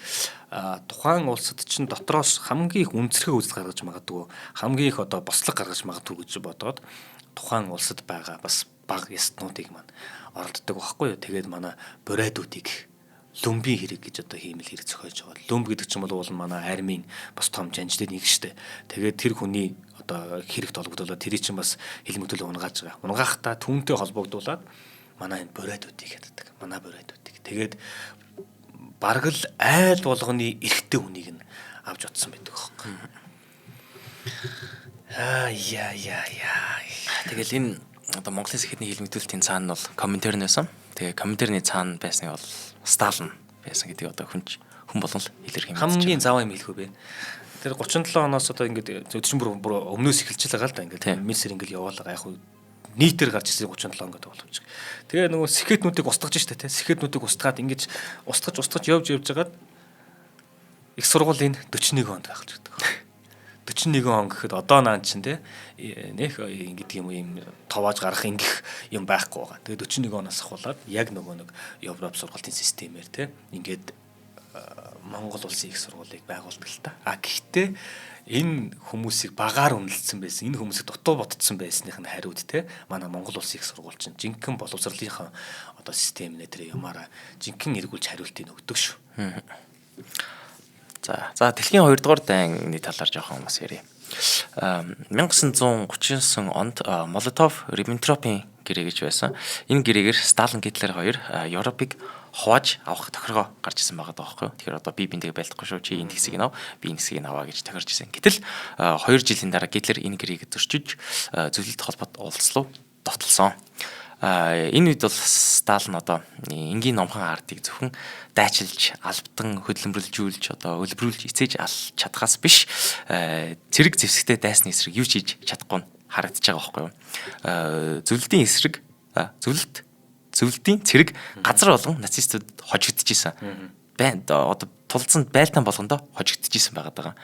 тухайн улсад чинь дотроос хамгийн их үнцэрхэг үзэл гаргаж магадгүй, хамгийн их одоо бослог гаргаж магадгүй гэж бодоод тухайн улсад байгаа бас баг ястнуудыг маань оролддог байхгүй юу. Тэгээд манай бурайдуудыг лүмбийн хэрэг гэж одоо хиймэл хэрэг зохиож байгаа. Лүмб гэдэг чинь бол уул нь манай армийн бас том жанжлын нэг штэ. Тэгээд тэр хүний одоо хэрэгт холбогдуулаад тэрий чинь бас хилмигдүүл унгааж байгаа. Унгаахтаа түүнтэй холбогдуулаад манай энэ бурайдуудыг яддаг. Манай бурайдуудыг. Тэгээд бараг л айл болгоны эрэгтэй хүнийг нь авч утсан байдаг аахгүй. Аа яа яа яа. Тэгэл энэ одоо Монголын сэхэтний хилмигдүүлэлтийн цаана нь бол комментэр нь байсан. Тэгээ комментэрний цаана байсныг бол Сталин байсан гэдгийг одоо хүн болгон л илэрхийлж байна. Хамгийн заваа юм хэлэх үү бэ? Тэр 37 оноос одоо ингээд өдөржин бүр өмнөөс эхэлж байгаа л да ингээд мэлсэр ингээд яваалаа яг хуу нийтээр гарч ирсэн 37 он гэдэг боломж. Тэгээ нөгөө сэхэтнүүдийг устгаж штэ тэ. Сэхэтнүүдийг устгаад ингэж устгаж явж явж хагаад их сургуулийн 41 онд байх л гэдэг. 41 он гэхэд одоо наан чинь те нэх ингэдэг юм юм товоож гарах ингэх юм байхгүй байгаа. Тэгээд 41 оноос ахуулаад яг нөгөө нэг Европ сургалтын системээр те ингээд Монгол улсын их сургуулийг байгуулдаг л та. А гэхдээ энэ хүмүүсийг багаар үнэлсэн байсан, энэ хүмүүсийг дутуу ботцсон байсных нь хариуд те манай Монгол улсын их сургууль чинь жинхэнэ боловсролынхаа одоо систем нэ тэр юмараа жинхэнэ эргүүлж хариултыг өгдөг шүү. За дэлхийн 2 дугаар дайны талаар жоохон бас ярья. 1939 онд Молотов Риббентропын гэрээ гэж байсан. Энэ гэрээгээр Сталин Гитлер хоёр Европыг хувааж авах тохиргоо гарч ирсэн байгаа даахгүй юу. Тэгэхээр одоо би биндээ байлдахгүй шүү. Чи энэ хэсгийг ав, би энэ хэсгийг аваа гэж тохирч ирсэн. Гэтэл 2 жилийн дараа Гитлер энэ гэрээг зөрчиж зөвлөлт холбоот улс руу довтлсон. Энэ үед бол Сталин одоо энгийн номхон ардыг зөвхөн дайчилж, албадан хөдөлмөрлжүүлж, одоо өлбөрүүлж эцээж алж чадхаас биш цэрэг зэвсэгтэй дайсны эсрэг юу ч хийж чадахгүй нь харагдаж байгаа байхгүй юу. Зөвлөлтийн эсрэг зөвлөлтийн цэрэг газар болгон нацистууд хожигдож исэн. Одоо тулцсанд байлдаан болгондоо хожигдож исэн байгаа даа.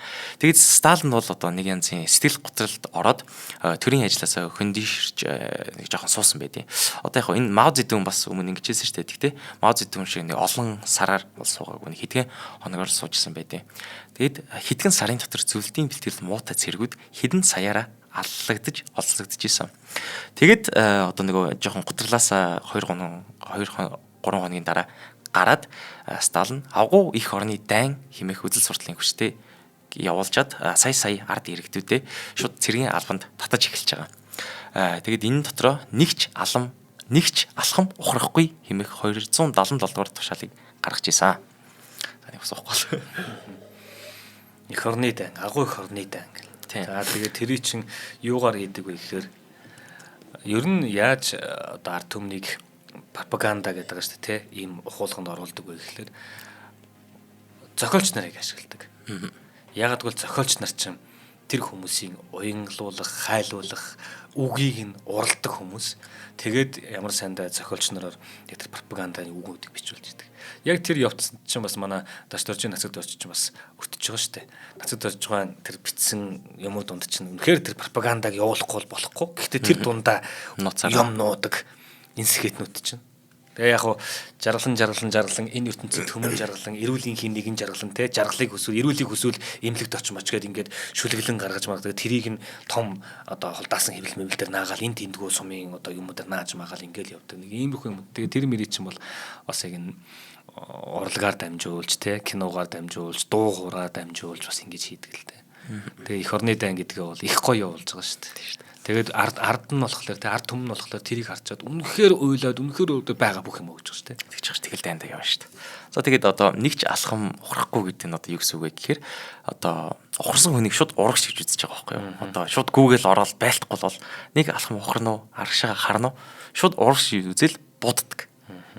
Тэгээд Сталин бол одоо нэг янзын сэтгэл готролд ороод төрийн ажлаасаа хөндийширч нэг жоохон суусан байдیں۔ Одоо яг энэ Мао Цзэдун бас өмнө ингэж хэлсэн шүү дээ. Тэгтээ Мао Цзэдун шиг нэг олон сараар бол суугаагүй нэг хэдхэн хоногор суужсэн байдیں۔ Тэгээд хэдхэн сарын дотор зөвлөлтийн бэлтгэл муутай цэргүүд хэдэн саяараа аллагдаж олцлогдож исэн. Тэгээд одоо нөгөө жоохон гутрлаасаа 2 3 хоногийн дараа гараад Сталин авгуу их орны дайн хэмээх үзэл сурталын хүчтэй явуулжад сая сая ард иргэдүүдээ шууд цэргийн албанд татаж эхэлж байгаа. Тэгээд энэ дотроо нэгч алам нэгч алхам ухрахгүй хэмээх 277 дугаар тушаалыг гаргаж исэн. За нэг усахгүй. Их орны дайн, агуу их орны дайн гэл. За тэгээд тэрий чин юугаар хийдэг вэ гэхээр ер нь яаж одоо ард түмнийг пропаганда гэдэг байгаа шүү дээ, тэ ийм ухуулганд оруулдаг вэ гэхлээр зохиолч нарыг ашигладаг. Ягаад гэвэл зохиолч нар чинь тэр хүмүүсийн уянгалуулах, хайлуулах үгийг нь уралдаг хүмүүс. Тэгээд ямар сайндаа зохиолч нараар яг тэр пропаганданы үгүүдийг бичүүлж идэг. Яг тэр явц чинь бас манай Дашдоржийн Нацаг дорж чинь бас өртөж байгаа шүү дээ. Нацаг доржийн тэр бичсэн юмуд дунд чинь үнэхээр тэр пропагандаг явуулахгүй бол болохгүй. Гэхдээ тэр дундаа юм нуудаг энэ скетнүүд чинь. Тэгээ яг хуу жаргалан энэ ертөнцид төмөн жаргалан эрүүлийн хин нэгэн жаргалан те жаргалыг хүсвэл эрүүлийг хүсвэл эмнэлэгт очиж мач гээд ингээд шүлэглэн гаргаж магадгүй тэрийг нь том одоо холдаасан хэвлэл мэвэл дээр наагаал энэ тэндгүү сумын одоо юмудаар нааж магаал ингээд явдаг нэг иймэрхүү юм. Тэгээ тэр мэрий чинь бол бас яг энэ урлагаар дамжуулж те киногаар дамжуулж дуу хуураар дамжуулж бас ингэж хийдэг л те. Тэгээ эх орны дайн гэдгээ бол их гоё явуулж байгаа шүү дээ. Тэгээд ард нь болохоор тэ ард түмэн нь болохоор тэрийг харчаад үнэхээр уйлаад үнэхээр байгаа бүх юм өгч байгаа шүү дээ. Тэгж байгаа ш тэгэл дайндаа явна шүү дээ. За тэгээд одоо нэг ч алхам ухрахгүй гэдэг нь одоо юу гэсэн үг вэ гэхээр одоо ухарсан хүнийг шууд урагш гэж үзэж байгаа байхгүй юу? Одоо шууд гүүгээл ороод байлтахгүй бол нэг алхам ухарна уу, аргашаа харна уу, шууд урагш үзэл буддаг.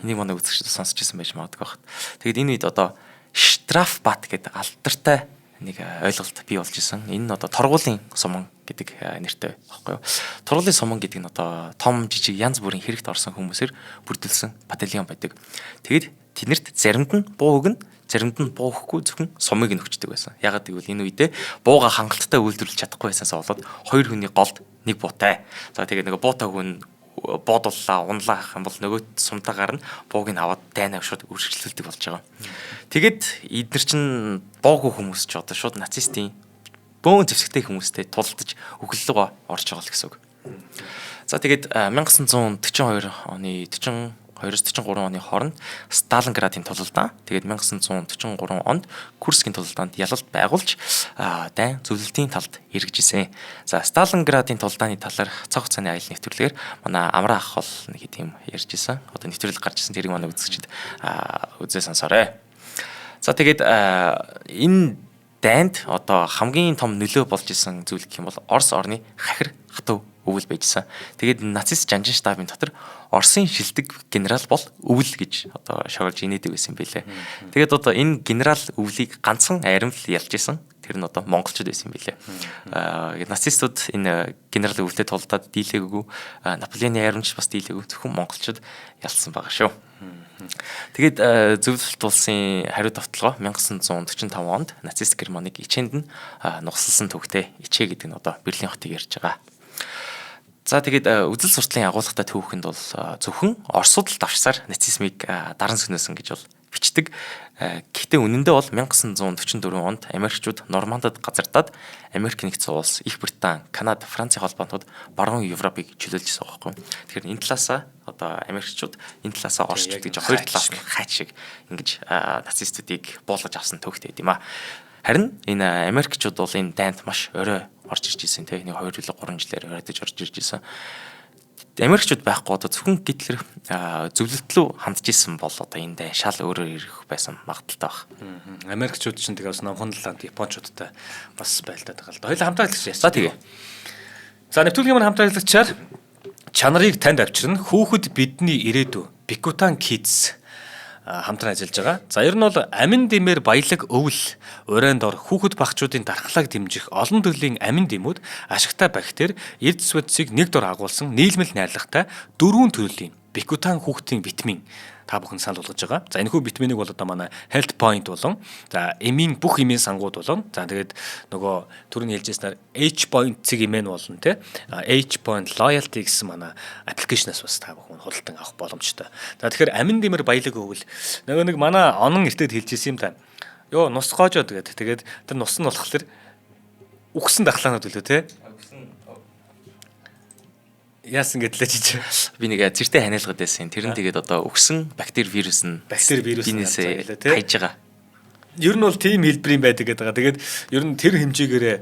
Энийг манай үзэгчд сонсч ирсэн байж магадгүй байхад. Тэгээд энэ үед одоо штрафбат гэдэг алдартай нэг ойлголт бий болж исэн. Энэ нь одоо торгуулийн суман гэдэг нэртэй байхгүй юу. Торгуулийн суман гэдэг нь одоо том жижиг янз бүрийн хэрэгт орсон хүмүүсээр бүрдүүлсэн батальон байдаг. Тэгээд тэднэрт заримд нь буу өгнө, заримд нь буу өгөхгүй зөвхөн сумыг нь өгчдөг байсан. Ягаад гэвэл энэ үедээ бууга хангалттай үйлдвэрлэж чадахгүй байсанаас болоод хоёр хүний голд нэг буутай. За тэгээд нөгөө буутай хүн буудуллаа, унлаа гэх юм бол нөгөө сумтаа гарна бууг нь аваад дайнаа шууд үргэлжлүүлдэг болж байгаа. Тэгээд эднэр чинь боогүй хүмүүс ч одоо шууд нацистын бөөн зэвсэгтэй хүмүүстэй тулдаж үхэл рүү орж байгаа л гэсэн үг. За тэгээд 1942 оны 42-43 оны хооронд Сталинградын тулалдаан, тэгээд 1943 онд Курскийн тулалдаанд ялалт байгуулж дайн зөвлөлтийн талд эргэж исэн. За Сталинградын тулалдааны талаар цаг хугацааны аялал нэвтрүүлгээр манай Амраа ах бол нэг тийм ярьж исэн. Одоо нэвтрүүлэг гарч исэн, тэрийг манай үзэгчид үзээ сонсоорой. За тэгээд энэ дайнд одоо хамгийн том нөлөө болж исэн зүйл гэх юм бол Орос орны хахир хатуу өвөл байжсан. Тэгээд нацист жанжин штабын дотор Оросын шилдэг генерал бол өвөл гэж одоо шоглож инээдэг байсан юм билээ. Тэгээд одоо энэ генерал өвлийг ганцхан аримл ялж исэн. Тэр нь одоо монголчууд байсан юм билээ. Нацистууд энэ генерал өвөлтэй тулдаад дийлээгүй, Наполеоны аримч бас дийлээгүй, зөвхөн монголчууд ялсан байгаа шүү. Тэгээд зөвлөлт улсын хариу довтлогоо 1945 онд нацист Германыг ичээнд нь нугасалсан түүхтэй. Ичээ гэдэг нь одоо Берлин хотыг ярьж байгаа. За тэгээд үзэл суртлын агуулгатай түүхэнд бол зөвхөн Оросууд л давшсаар нацизмыг даран сөнөөсөн гэж бол бичдэг. Гэхдээ үнэндээ бол 1944 онд Америкчууд Нормандад газардаад Америк нэгдсэн улс, Их Британи, Канада, Францын холбоонууд баруун Европыг чөлөөлж ирсэн байхгүй. Тэгэхээр энэ талаасаа одоо Америкчууд, энэ талаасаа Оросчууд гэж хоёр талаас нь хайч шиг ингэж нацистуудыг буулгаж авсан түүхтэй юм а. Харин энэ Америкчууд бол энэ дайнд маш орой орж ирж ирсэн те. Нэг 2 3 жилээр оройтож орж ирж ирсэн. Америкчууд байхгүй одоо зөвхөн Гитлер зөвлөлт рүү хандж исэн бол одоо энэ дайн шал өөрөөр ирэх байсан магадaltaй баг. Америкчууд чинь тэгээ бас номхон талаанд Япончуудтай бас байлдаад байгаа л да. Хоёулаа хамтран ажиллагч яасан. За тэгээ. За нэвтрүүлгийн маань хамтран ажиллагчаар чанарыг танд авчирна. Хүүхэд бидний ирээдүй. Bikutan Kids хамтран ажиллаж байгаа. За ер нь бол амин дэмээр баялаг өвөл урайнд ор хүүхэд багчуудын дархлааг дэмжих олон төрлийн амин дэмүүд ашигтай бактери эрдэс бодисыг нэг дор агуулсан нийлмэл найрлагатай дөрвөн төрлийн Bikutan хүүхдийн витамин та бүхэн санал болгож байгаа. За энэхүү витаминыг бол одоо манай Health Point болон за эмийн бүх эмийн сангууд болон за тэгээд нөгөө түрүүний хэлжсэнээр H Point цэг эмэн болно те. H Point Loyalty гэсэн манай аппликейшнаас бас та бүхэн худалдан авах боломжтой. За тэгэхээр амин дэмэр баялаг өвөл нөгөө нэг манай онон эртэд хэлжсэн юм та. Йоо нус гоожоод гэдэг. Тэгээд тэр нус нь болохоор үхсэн дахлаанууд үлээ те. Яасан гэдлээ чиж. Би нэг зэртэй ханиалгад байсан. Тэр нь тэгээд одоо үхсэн бактери вирус нь биенээсээ хайж байгаа. Ер нь бол тийм хэлбэрийн байдаг гэдэг байгаа. Тэгээд ер нь тэр хэмжээгээрээ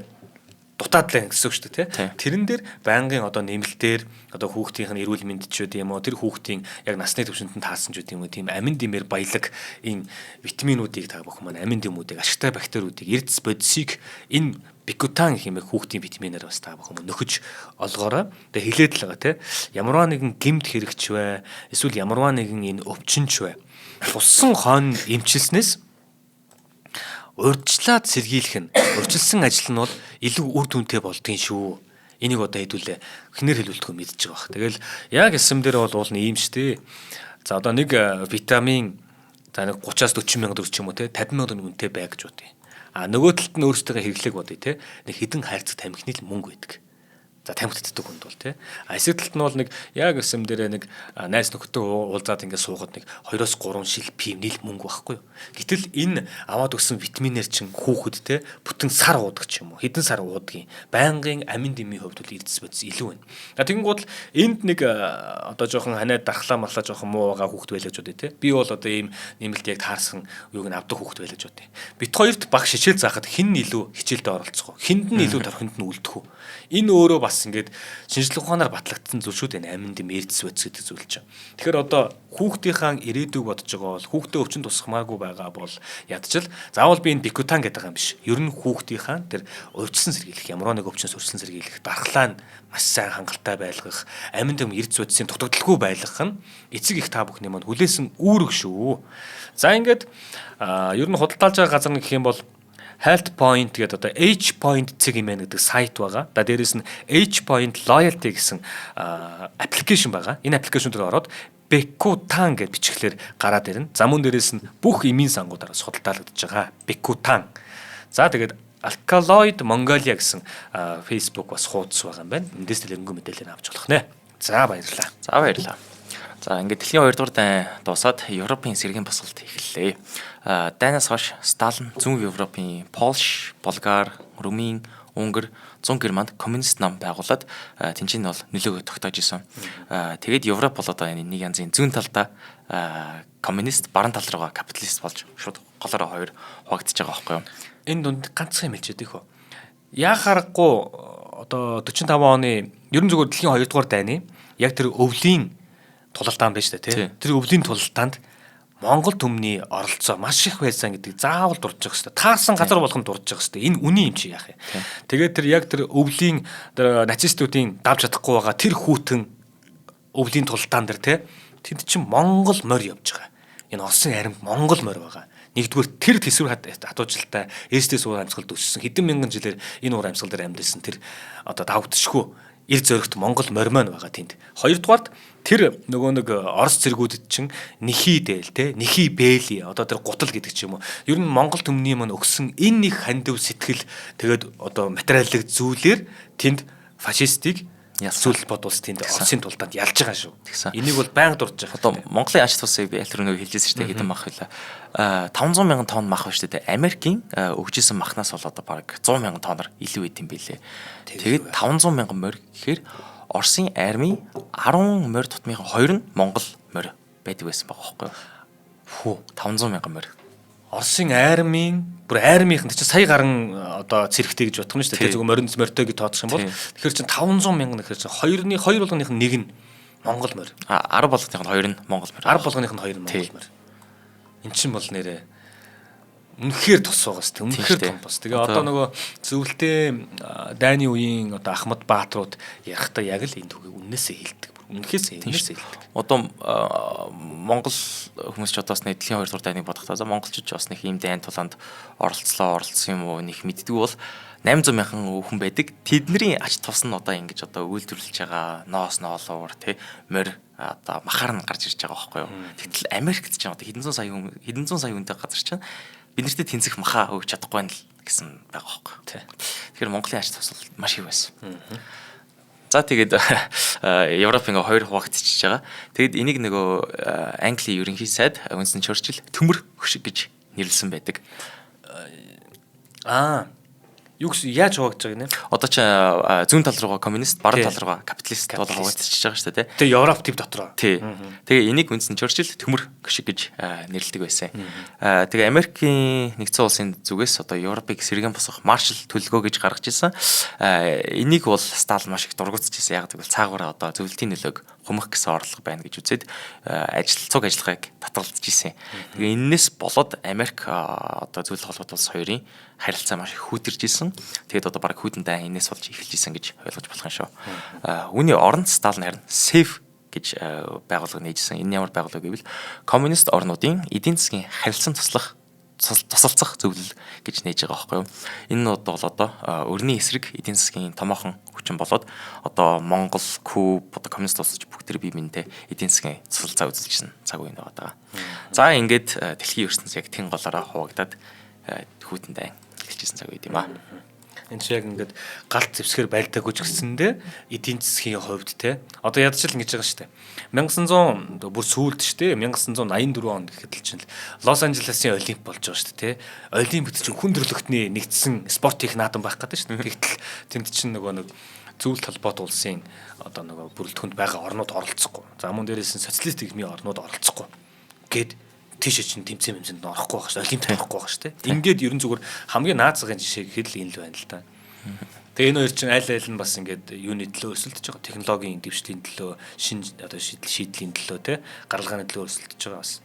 дутаад л гэсэн үг шүү дээ, тий. Тэрэн дээр байнгын одоо нэмэлтээр одоо хүүхдийнх нь эрүүл мэнд ч үгүй юм уу, тэр хүүхдийн яг насны түвшинд нь таарсан ч үгүй юм уу, тийм амин дэмээр баялаг энэ витаминуудыг та бүхэн маань амин дэмүүдийг, ашигтай бактериудыг, эрдэс бодисыг энэ Bikutan хэмээх хүүхдийн витаминаар бас та бүхэн нөхөж олгоорой. Тэгээ хилээд л байгаа тий. Ямарваа нэгэн гэмт хэрэгч бай, эсвэл ямарваа нэгэн энэ өвчнч бай. Туссан хон эмчилснээс урьдчилаад сэргийлэх нь, урьдчилсан ажил нь бол илүү үр дүнтэй болдгийн шүү. Энийг одоо хэдүүлээ хинээр хэлүүлдэхөө мэдж байгаа бах. Тэгэл яг эсэм дээр бол уул нь ийм шүү дээ. За одоо нэг витамин за нэг 30-аас 40 мянган төгрөг ч юм уу те 50 мянган төгрөг үнэтэй бай гэж бодъё. А нөгөө талд нь өөрсдийнхөө хэрэглээг бодъё те. Нэг хідэн хайрцаг тамхины л мөнгө байдаг. За тамхи татдаг хүнд бол тий. А эсрэг талд нь бол нэг яг эсэм дээрээ нэг найз нөхдөд уулзаад ингээд суугаад нэг 2-3 шил пив нийл мөнгө байхгүй юу. Гэтэл энэ аваад өгсөн витаминээр чинь хүүхэд тий бүтэн сар уудаг ч юм уу. Хэдэн сар уудгийн байнгын амин дэмий хувьд бол эрдэс бодис илүү байна. А тэгэнгүүт л энд нэг одоо жоохон ханиад дархлаа марлаа жоохон муу байгаа хүүхэд байлаа гэж бодъё тий. Би бол одоо ийм нэмэлт яг таарсан юуг нь авдаг хүүхэд байлаа гэж бодъё. Бит хоёрт баг хичээл заахад хэн нь илүү хичээлдээ оролцох вэ? Хэнд нь илүү торхинд нь үлдэх үү? Энэ өөрөө бас ингээд шинжлэх ухаанаар батлагдсан зүйл шүү дээ. Аминд эрдэс бодис гэдэг зүйл чинь. Тэгэхээр одоо хүүхдийнхаа ирээдүйг бодож байгаа бол хүүхдээ өвчин тусгамааргүй байгаа бол ядчил заавал би энэ бикутан гэдэг байгаа юм биш. Ер нь хүүхдийнхаа тэр увьчсан сэргийлэх, ямар нэг өвчнөөс өрсөн сэргийлэх, дархлаа нь маш сайн хангалттай байлгах, амин дэм эрдэс бодисын дутагдaltaгүй байлгах нь эцэг их та бүхний манд хүлээсэн үүрэг шүү. За ингээд ер нь худалдаалж байгаа газар нь гэх юм бол Health Point гэдэг одоо H Point цэг юм байна гэдэг сайт байгаа. За дээрэс нь H Point Loyalty гэсэн application байгаа. Энэ application дээр ороод Бекутан гэж бичгээр гараад ирнэ. За мөн дээрэс нь бүх эмийн сангуудаараа судалдаалагдаж байгаа. Бекутан. За тэгээд Alkaloid Mongolia гэсэн Facebook бас хуудас байгаа юм байна. Эндээс дэлгэрэнгүй мэдээлэл авч болох нэ. За баярлалаа. За баярлалаа. За ингээд дэлхийн 2 дугаар дайн дуусаад Европын сэргийн босголт эхэллээ. Дайнаас хойш Сталин зүүн Европын Польш, Болгар, Румын, Унгар, Зүүн Германд коммунист нам байгуулад тэнцэн нь бол нөлөөгөө тогтоож исэн. Тэгээд Европ бол одоо энэ нэг янзын зүүн талдаа коммунист, баруун тал руугаа капиталист болж шууд голоороо хоёр хуваагдчихж байгаа байхгүй юу? Энэ дунд ганцхан юм хэлчихэд их үү. Яа харахгүй одоо 45 оны ерөн зүгээр дэлхийн 2 дугаар дайны яг тэр өвлийн тулалдаан байна шүү дээ тий. Тэр өвлийн тулалдаанд Монгол түмний оролцоо маш их байсан гэдгийг заавал дурдж явах хэрэгтэй. Таарсан газар болгонд дурдж явах хэрэгтэй. Энэ үний юм чи яах юм. Тэгээд тэр яг тэр өвлийн нацистуудын давж чадахгүй байгаа тэр хүүтэн өвлийн тулалдаан дээр тий. Тэнд чинь Монгол морь явж байгаа. Энэ Оросын аримд Монгол морь байгаа. Нэгдүгээр тэр төсвөр хатуужилтай Эстес уур амьсгалд өссөн хэдэн мянган жилээр энэ уур амьсгал дээр амьдсан тэр одоо давагдчихгүй эр зөрөгт Монгол морь маань байгаа тэнд. Хоёрдугаарт тэр нөгөө нэг Орос цэргүүдэд чинь нихи дээл те нихи бэли одоо тэр гутал гэдэг ч юм уу. Ер нь Монгол түмний маань өгсөн энэ нэг хандив сэтгэл тэгээд одоо материалын зүйлээр тэнд фашистыг Зүйл бод улс тэнд Оросын тулдаанд ялж байгаа шүү. Энийг бол байнга дурдж байгаа. Одоо Монголын ач тусыг би аль түрүү хэлжсэн шүү дээ хэдэн мах байлаа. 500 мянган тонн мах байна шүү дээ. Америкийн өгчээсэн махнаас бол одоо бараг 100 мянган тонноор илүү байт юм билээ. Тэгээд 500 мянган морь гэхээр Оросын армийн 10 морь тутмынхаа 2 нь Монгол морь байдаг байсан байгаа байхгүй юу? Хүү 500 мянган морь. Оросын армийн бүр армийнх нь чинь сая гарan одоо цэрэгтэй гэж бодох нь шүү дээ. Зөвхөн морин морьтой гэж тооцох юм бол тэгэхээр чинь 500 мянган гэхээр чинь хоёрны хоёр болгоных нь нэг нь Монгол морь. А 10 болгоных нь хоёр нь Монгол морь. 10 болгоных нь хоёр нь Монгол морь. Эн чинь бол нэрээ үнэхээр тус байгаа сте. Үнэхээр том бас. Тэгээ одоо нөгөө зөвлөлтөө дайны үеийн одоо Ахмад Баатрууд ярихдаа яг л энэ түүхийг үннээсээ хэлдэг. Үнэхээс энэс хэлдэг. Одоо Монгол хүмүүс ч одоо бас нэг дэлхийн 2 дугаар дайныг бодохдоо за монголчууд ч бас нэг ийм дайн тулаанд оролцлоо, оролцсон юм уу нэг мэддэггүй бол 800 мянган хүн байдаг. Тэдний ач тус нь одоо ингэж одоо үйлдвэрлэж байгаа ноос ноолуур тий морь одоо махаар нь гарч ирж байгаа байхгүй юу. Тэгтэл Америкт ч одоо хэдэн зуун сая хүн хэдэн зуун сая хүнтэй газар чинь бид нартэй тэнцэх махаа өгч чадахгүй байна л гэсэн байгаа байхгүй. Тэгэхээр Монголын ач тус бол маш их байсан. За тэгээд Европ ингээ хоёр хуваагдчихж байгаа. Тэгээд энийг нөгөө Английн ерөнхий сайд Winston Churchill төмөр хөшиг гэж нэрлсэн байдаг. Аа юу гэсэн яаж хуваагдж байгааг нэ? Одоо чи зүүн тал руугаа коммунист, баруун тал руугаа капиталист бол хуваагдчихж байгаа шүү дээ, тий. Тэгээ Европ төв дотроо. Тий. Тэгээ энийг Winston Churchill төмөр хөшиг гэж нэрлэдэг байсан. Тэгээ Америкийн нэгдсэн улсын зүгээс одоо Европыг сэргээн босгох Маршал төлөвлөгөө гэж гаргаж ирсэн. Энийг бол Сталин маш их дургуутж ирсэн. Яг гэвэл цаагаараа одоо зөвлөлтийн нөлөөг хумах гэсэн орлого байна гэж үзээд ажил цуг ажиллагааг татгалзаж ирсэн. Тэгээ эннээс болоод Америк одоо зөвлөх холбоот улс хоёрын харилцаа маш их хүүтэрж исэн. Тэгээд одоо баг хүүтэн дайн энэс болж эхэлж исэн гэж ойлгож болох юм шүү. Үүний оронд Сталин харин SAFE гэж байгууллага нээжсэн. Энэ ямар байгууллага гэвэл коммунист орнуудын эдийн засгийн харилцан туслах тусалцах зөвлөл гэж нээж байгаа байхгүй юу. Энэ нь бол одоо өрний эсрэг эдийн засгийн томоохон хүчин болоод одоо Монгол, Куб, одоо коммунист улс бүгд тэр бие биентэй эдийн засгийн тусалцаа үзүүлжсэн цаг үе байгаа. За ингээд дэлхийн ертөнц яг тэн голоороо хуваагдаад хүүтэн дайн эхэлжсэн цаг үед юм аа. Энд чи яг ингээд галт зэвсгээр байлдаагүй ч гэсэндээ эдийн засгийн хувьд те. Одоо ядч л ингэж байгаа шүү дээ. 1900 бүр сүүлд шүү дээ. 1984 онд гэхэд л чинь Лос Анжелесын Олимп болж байгаа шүү дээ те. Олимпт чинь хүн төрөлхтний нэгдсэн спорт хийх наадам байх гэдэг шүү дээ. Тэгтэл тэнд чинь нөгөө нэг зүйл талбайт улсын одоо нөгөө бүрэлдэхүүнд байгаа орнууд оролцохгүй. За мөн дээрээс нь социалист нийгмийн орнууд оролцохгүй. Гэт тийшээ чинь тэмцээн мэмсэнд орохгүй байх шүү. Олимпиад орохгүй байх шүү дээ. Ингээд ерөн зүгээр хамгийн наад захын жишээ гэхэд л энэ л байна л да. Тэгээ энэ хоёр чинь аль аль нь бас ингээд юуны төлөө өрсөлдөж байгаа. Технологийн дэвшлийн төлөө, шин одоо шийдлийн төлөө те гаргалгааны төлөө өрсөлдөж байгаа бас.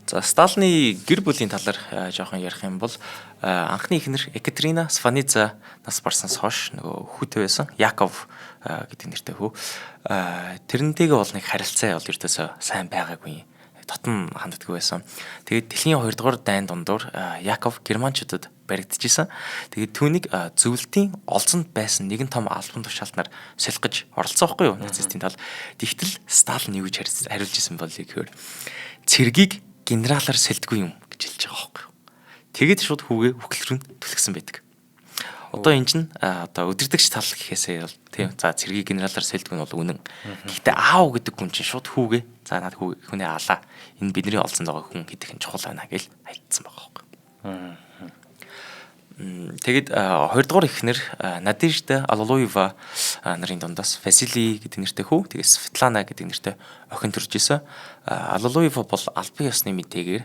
За Сталины гэр бүлийн талаар жоохон ярих юм бол анхны эхнэр Екатерина Сванидзе нас барсанаас хойш нөгөө хүүтэй байсан Яков гэдэг нэртэй хүү. Тэрнтэйгээ бол нэг харилцаа бол ердөөсөө сайн байгаагүй, дотн ханддаггүй байсан. Тэгээд дэлхийн 2 дугаар дайн дундуур Яков германчуудад баригдажсэн. Тэгээд түүнийг зөвлөлтийн олзонд байсан нэгэн том албан тушаалтнаар солих гэж оролцсон байхгүй юу? Нацистын тал. Тэгтэл Сталин юу гэж хариулж исэн бол гэхээр цэргийг генералаар сэлдэггүй юм гэж хэлж байгаа байхгүй юу? Тэгээд шууд хүүгээ үхэл рүү түлхсэн байдаг. Одоо энэ чинь одоо өдөрдөгч тал гэхээсээ бол тийм за цэргийг генералаар сэлдэг нь бол үнэн. Гэхдээ аав гэдэг хүн чинь шууд хүүгээ за над хүнээ алаа. Энэ бидний олзонд байгаа хүн гэдэг нь чухал байна гэж хайлтсан байгаа байхгүй. Тэгээд хоёрдугаар эхнэр Надежда Алалуева нарын дундаас Василий гэдэг нэртэй хүү, тэгээд Светлана гэдэг нэртэй охин төрж исэн. Алалуева бол албан ёсны мэдээгээр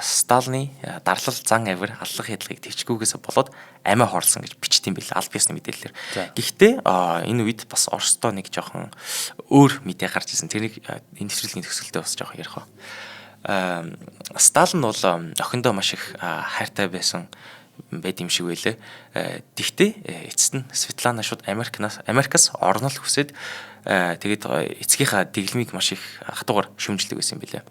Сталины дарлал зан авир аллах хядлагыг төвчгүүгээс болоод амиа хорлсон гэж бичт юм билээ албан ёсны мэдээлэлээр. Гэхдээ энэ үед бас Оросдоо нэг жоохон өөр мэдээ гарч ирсэн. Тэрнийг энэ нэвтрүүлгийн төгсгөлдөө бас жоохон ярих ба. Сталин бол охиндоо маш их хайртай байсан байд юм шиг байлээ. Тэгтээ эцэст нь Светлана шууд Америкаас орнол хүсээд тэгээд эцгийнхаа дэглэмийг маш их хатуугаар шүүмжлэдэг байсан юм билээ.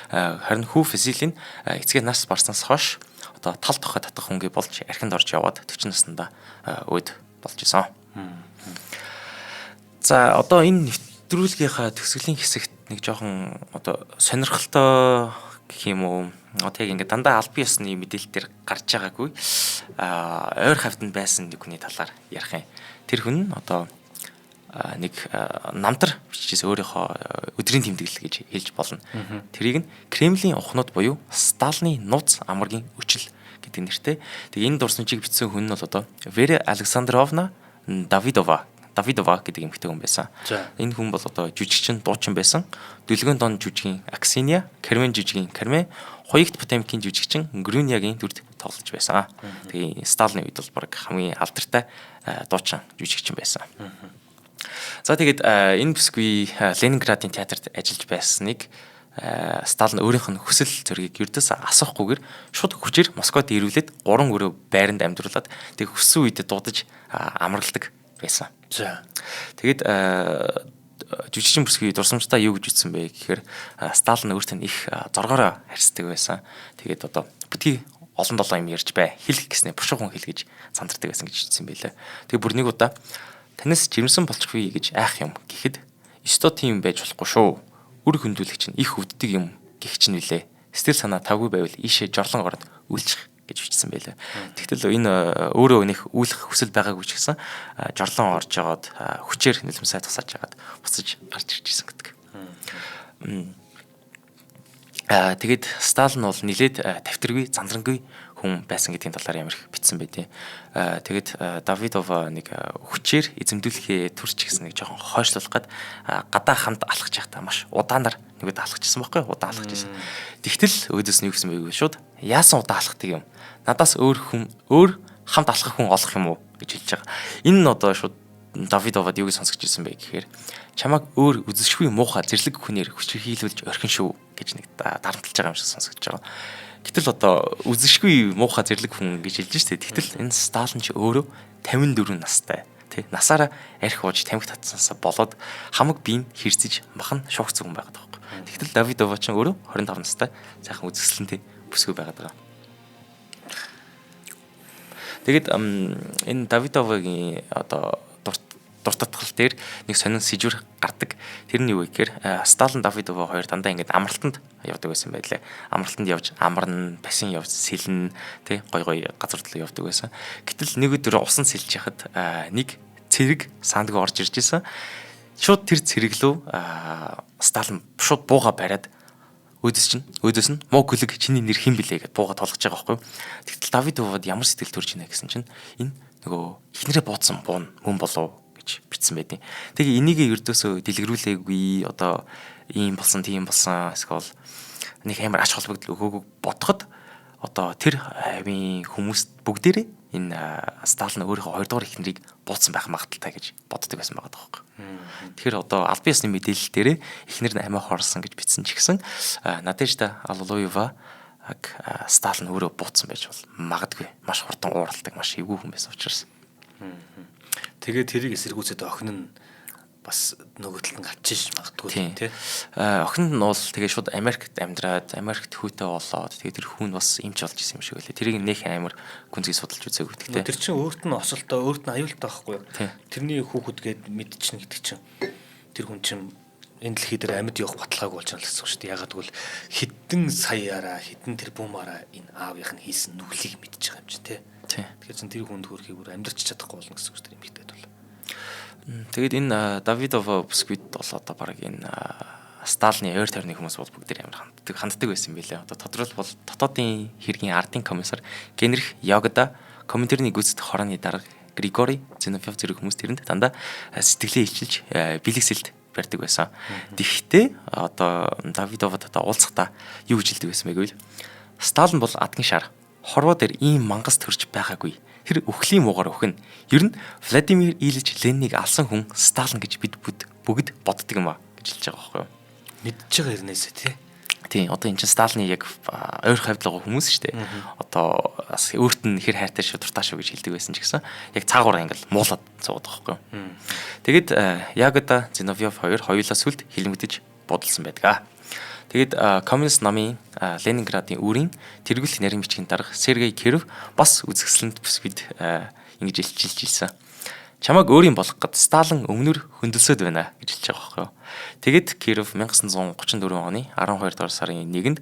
Харин хүү Василий нь эцгээ нас барснаас хойш одоо тал тохой татах хүнгээ болж архинд орж яваад 40 наснда өөд болж исэн. За одоо энэ нэвтрүүлгийнхаа төгсгөлийн хэсэгт нэг жоохон одоо сонирхолтой гэх юм уу? Одоо яг ингээд дандаа албан ёсны мэдээлэл дээр гарч байгаагүй. Ойр хавьтанд байсан нэг хүний талаар ярих юм. Тэр хүн нь одоо нэг намтар бичижээс өөрийнхөө өдрийн тэмдэглэл гэж хэлж болно. Тэрийг нь Кремлийн ухнууд буюу Сталины нууц амаргийн өчил гэдэг нэртэй. Тэгээ энэ дурсамжийг бичсэн хүн нь бол одоо Вера Александровна Давидова гэдэг эмэгтэй хүн байсан. Энэ хүн бол одоо жүжигчин, дуучин байсан. Дүлгэн дон жүжигийн Аксиния, Кармен жүжигийн Кармен, Хуягт Потемкин жүжигчин Грунягийн дүрд тоглож байсан. Тэгээ Сталины үед бол баг хамгийн алдартай дуучин, жүжигчин байсан. За тэгээд энэ бүсгүй Ленинградын театрт ажиллаж байсныг Сталин өөрийнх нь хүсэл зоригийг ердөөс асуухгүйгээр шууд хүчээр Москвад ирүүлээд 3 өрөө байранд амьдруулад тэг хүссэн үедээ дуудаж амралдаг байсан. За. Тэгээд жүжигчин бүсгүй дурсамжтай юу гэж үтсэн бэ гэхээр Сталин өөртөө их зоргоороо харьцдаг байсан. Тэгээд одоо битгий олон долоо юм ярьж бай. Хэлэх гэснээр бушуухан хүн хэл гэж сандардаг байсан гэж үтсэн байлээ. Тэгээд бүр нэг удаа танаас жирэмсэн болчихвээ гэж айх юм гэхэд ёстой тийм байж болохгүй шүү. Үр хөндүүлэгч нь их өвддөг юм гэх чинь үлээ. Сэтгэл санаа тавгүй байвал ийшээ жорлон ороод үлчих гэж бичсэн байлээ. Тэгтэл энэ өөрөө нэх үлэх хүсэл байгаагүй ч гэсэн жорлон орж жагаад хүчээр нэлэмсай тусааж жагаад буцаж гарч ирж исэн гэдэг. Тэгээд Сталин бол нилээд тавтаргүй, занзрангүй хүн байсан гэдгийн талаар ямар их бичсэн байдیں۔ Тэгээд Давидова нэг хүчээр эзэмдүүлэхээ төрч гэсэн нэг жоохон хойшлуулах гад гадаа хамт алхаж байхдаа маш удаанаар нэг удаа алхажсэн байхгүй юу? Удаан алхаж байсан. Тэгтэл өөдөөс нь юу гэсэн бэ гэвэл шууд яасан удаан алхдаг юм? Надаас өөр хүн өөр хамт алхах хүн олох юм уу гэж хэлж байгаа. Энэ нь одоо шууд Давидовад юу гэж сонсгож ирсэн бэ гэхээр чамайг өөр үзэшгүй муухай зэрлэг хүнээр хүчирхийлүүлж орхин шүү гэж нэг дарамтлаж байгаа юм шиг сонсгож байгаа. Гэтэл одоо үзэшгүй муухай зэрлэг хүн гэж хэлж штэ. Тэгтэл энэ Сталин ч өөрөө 54 настай. Тэ насаараа арх ууж тамхи татсансаа болоод хамаг биеийг хэрцэж махан шуугц хүн байгаад байгаа байхгүй. Тэгтэл Давидова ч өөрөө 25 настай сайхан үзэсгэлэнтэй бүсгүй байгаад байгаа. Тэгэд энэ Давидовагийн одоо дуртатгал дээр нэг сонин сэжүр гардаг. Тэр нь юу вэ гэхээр Сталин Давидова хоёр дандаа ингээд амралтанд явдаг байсан байлээ. Амралтанд явж амарна, пасин явж сэлнэ, тий гой гой газар руу явдаг байсан. Гэтэл нэг өдөр усан сэлж яхад нэг цэрэг саандгүй орж ирж исэн. Шууд тэр цэрэг лүү Сталин шууд бууга бариад өөдөөс нь муу гүлэг чиний нэр хэн блэ гэд бууга толгож байгаа байхгүй юу. Тэгтэл Давидовод ямар сэтгэл төрж ийнэ гэсэн чинь энэ нөгөө эхнэрээ буудсан буун мөн болов гэж бичсэн байдیں۔ Тэгээ энийг ердөөсөө дэлгэрүүлээгүй, одоо ийм болсон, тийм болсон эсвэл нэг амар ач холбогдол өгөөгүй бодоход одоо тэр хавийн хүмүүс бүгдээрээ энэ Сталин өөрийнхөө 2 дугаар эхнэрийг буудсан байх магадaltaй гэж боддог байсан байгаа байхгүй. Тэгэхээр одоо албан ёсны мэдээлэл дээрээ эхнэр нь амиа хорлсон гэж бичсэн ч гэсэн Надежда Аллоева Сталин өөрөө буудсан байж бол магадгүй. Маш хурдан ууралдаг, маш эвгүй хүн байсан учраас. Тэгээд тэрийг эсэргүүцээд охин нь бас нөгөө талд нь гачиж магадгүй тий. Охин нь бол тэгээд шууд Америкт амьдраад, Америкт хүүтэй болоод тэгээд тэр хүн бас эмч болж исэн юм шиг үлээ. Тэрийг нэх амар гүнзгий судалж үзээгүй гэхдээ. Тэр чинь өөрт нь осолтой, өөрт нь аюултай байхгүй юу? Тэрний хүүхэд гээд мэдчихнэ гэдэг чинь тэр хүн чинь энэ дэлхий дээр амьд явах баталгаагүй болж байгаа л гэсэн үг шүү дээ. Ягаад гэвэл хэдэн саяараа, хэдэн тэрбумаараа энэ аавынх нь хийсэн нүглийг мэдчих байгаа юм чинь тий. Тэгэхээр чин тэр хүнд хөрхийг бүр амьдрч чадахгүй болно гэсэн үг шүү дээ эмэгтэйд бол. Тэгээд энэ Давидова бүсгүйд бол одоо баг энэ Сталины ойр тойрны хүмүүс бол бүгд амар ханддаг байсан юм билээ. Одоо тодорхойлбол дотоодын хэргийн ардын комиссар Генрих Ягода, Коминтерний гүйцэтгэх хорооны дарга Григори Зиновьев зэрэг хүмүүс тэрэнд дандаа сэтгэлээ илчилж бэлэгсэлд барьдаг байсан. Тэгэхдээ одоо Давидовод одоо уулзахдаа юу гэж хэлдэг байсан бэ гэвэл Сталин бол адгийн шар. Хорвоо дээр ийм мангас төрж байгаагүй. Тэр үхлийн муугар өхөн. Ер нь Владимир Ильич Лениныг алсан хүн Сталин гэж бид бүгд боддог юм а гэж хэлж байгаа байхгүй юу? Мэдж байгаа хэрнээсээ тий. Тийм, одоо эн чинь Сталины яг ойр хавьд байгаа хүмүүс шүү дээ. Одоо бас өөрт нь хэр хайртай шүү, дуртай шүү гэж хэлдэг байсан ч гэсэн яг цаагаараа ингээл муулаад суугаад байгаа байхгүй юу? Тэгэд Ягода Зиновьев хоёр хоёулаа сүлд хилэмгдэж будалсан байдаг. Тэгээд Коммунист намын Ленинградын үүрийн тэргүүлэх нарийн бичгийн дарга Сергей Киров бас үзэсгэлэнт бүсгүйд ингэж илчилж ирсэн. Чамайг өөрийн болгох гээд Сталин өмнөр хөндлөсөд байна гэж хэлж байгаа байхгүй юу. Тэгэд Киров 1934 оны 12 дугаар сарын 1-нд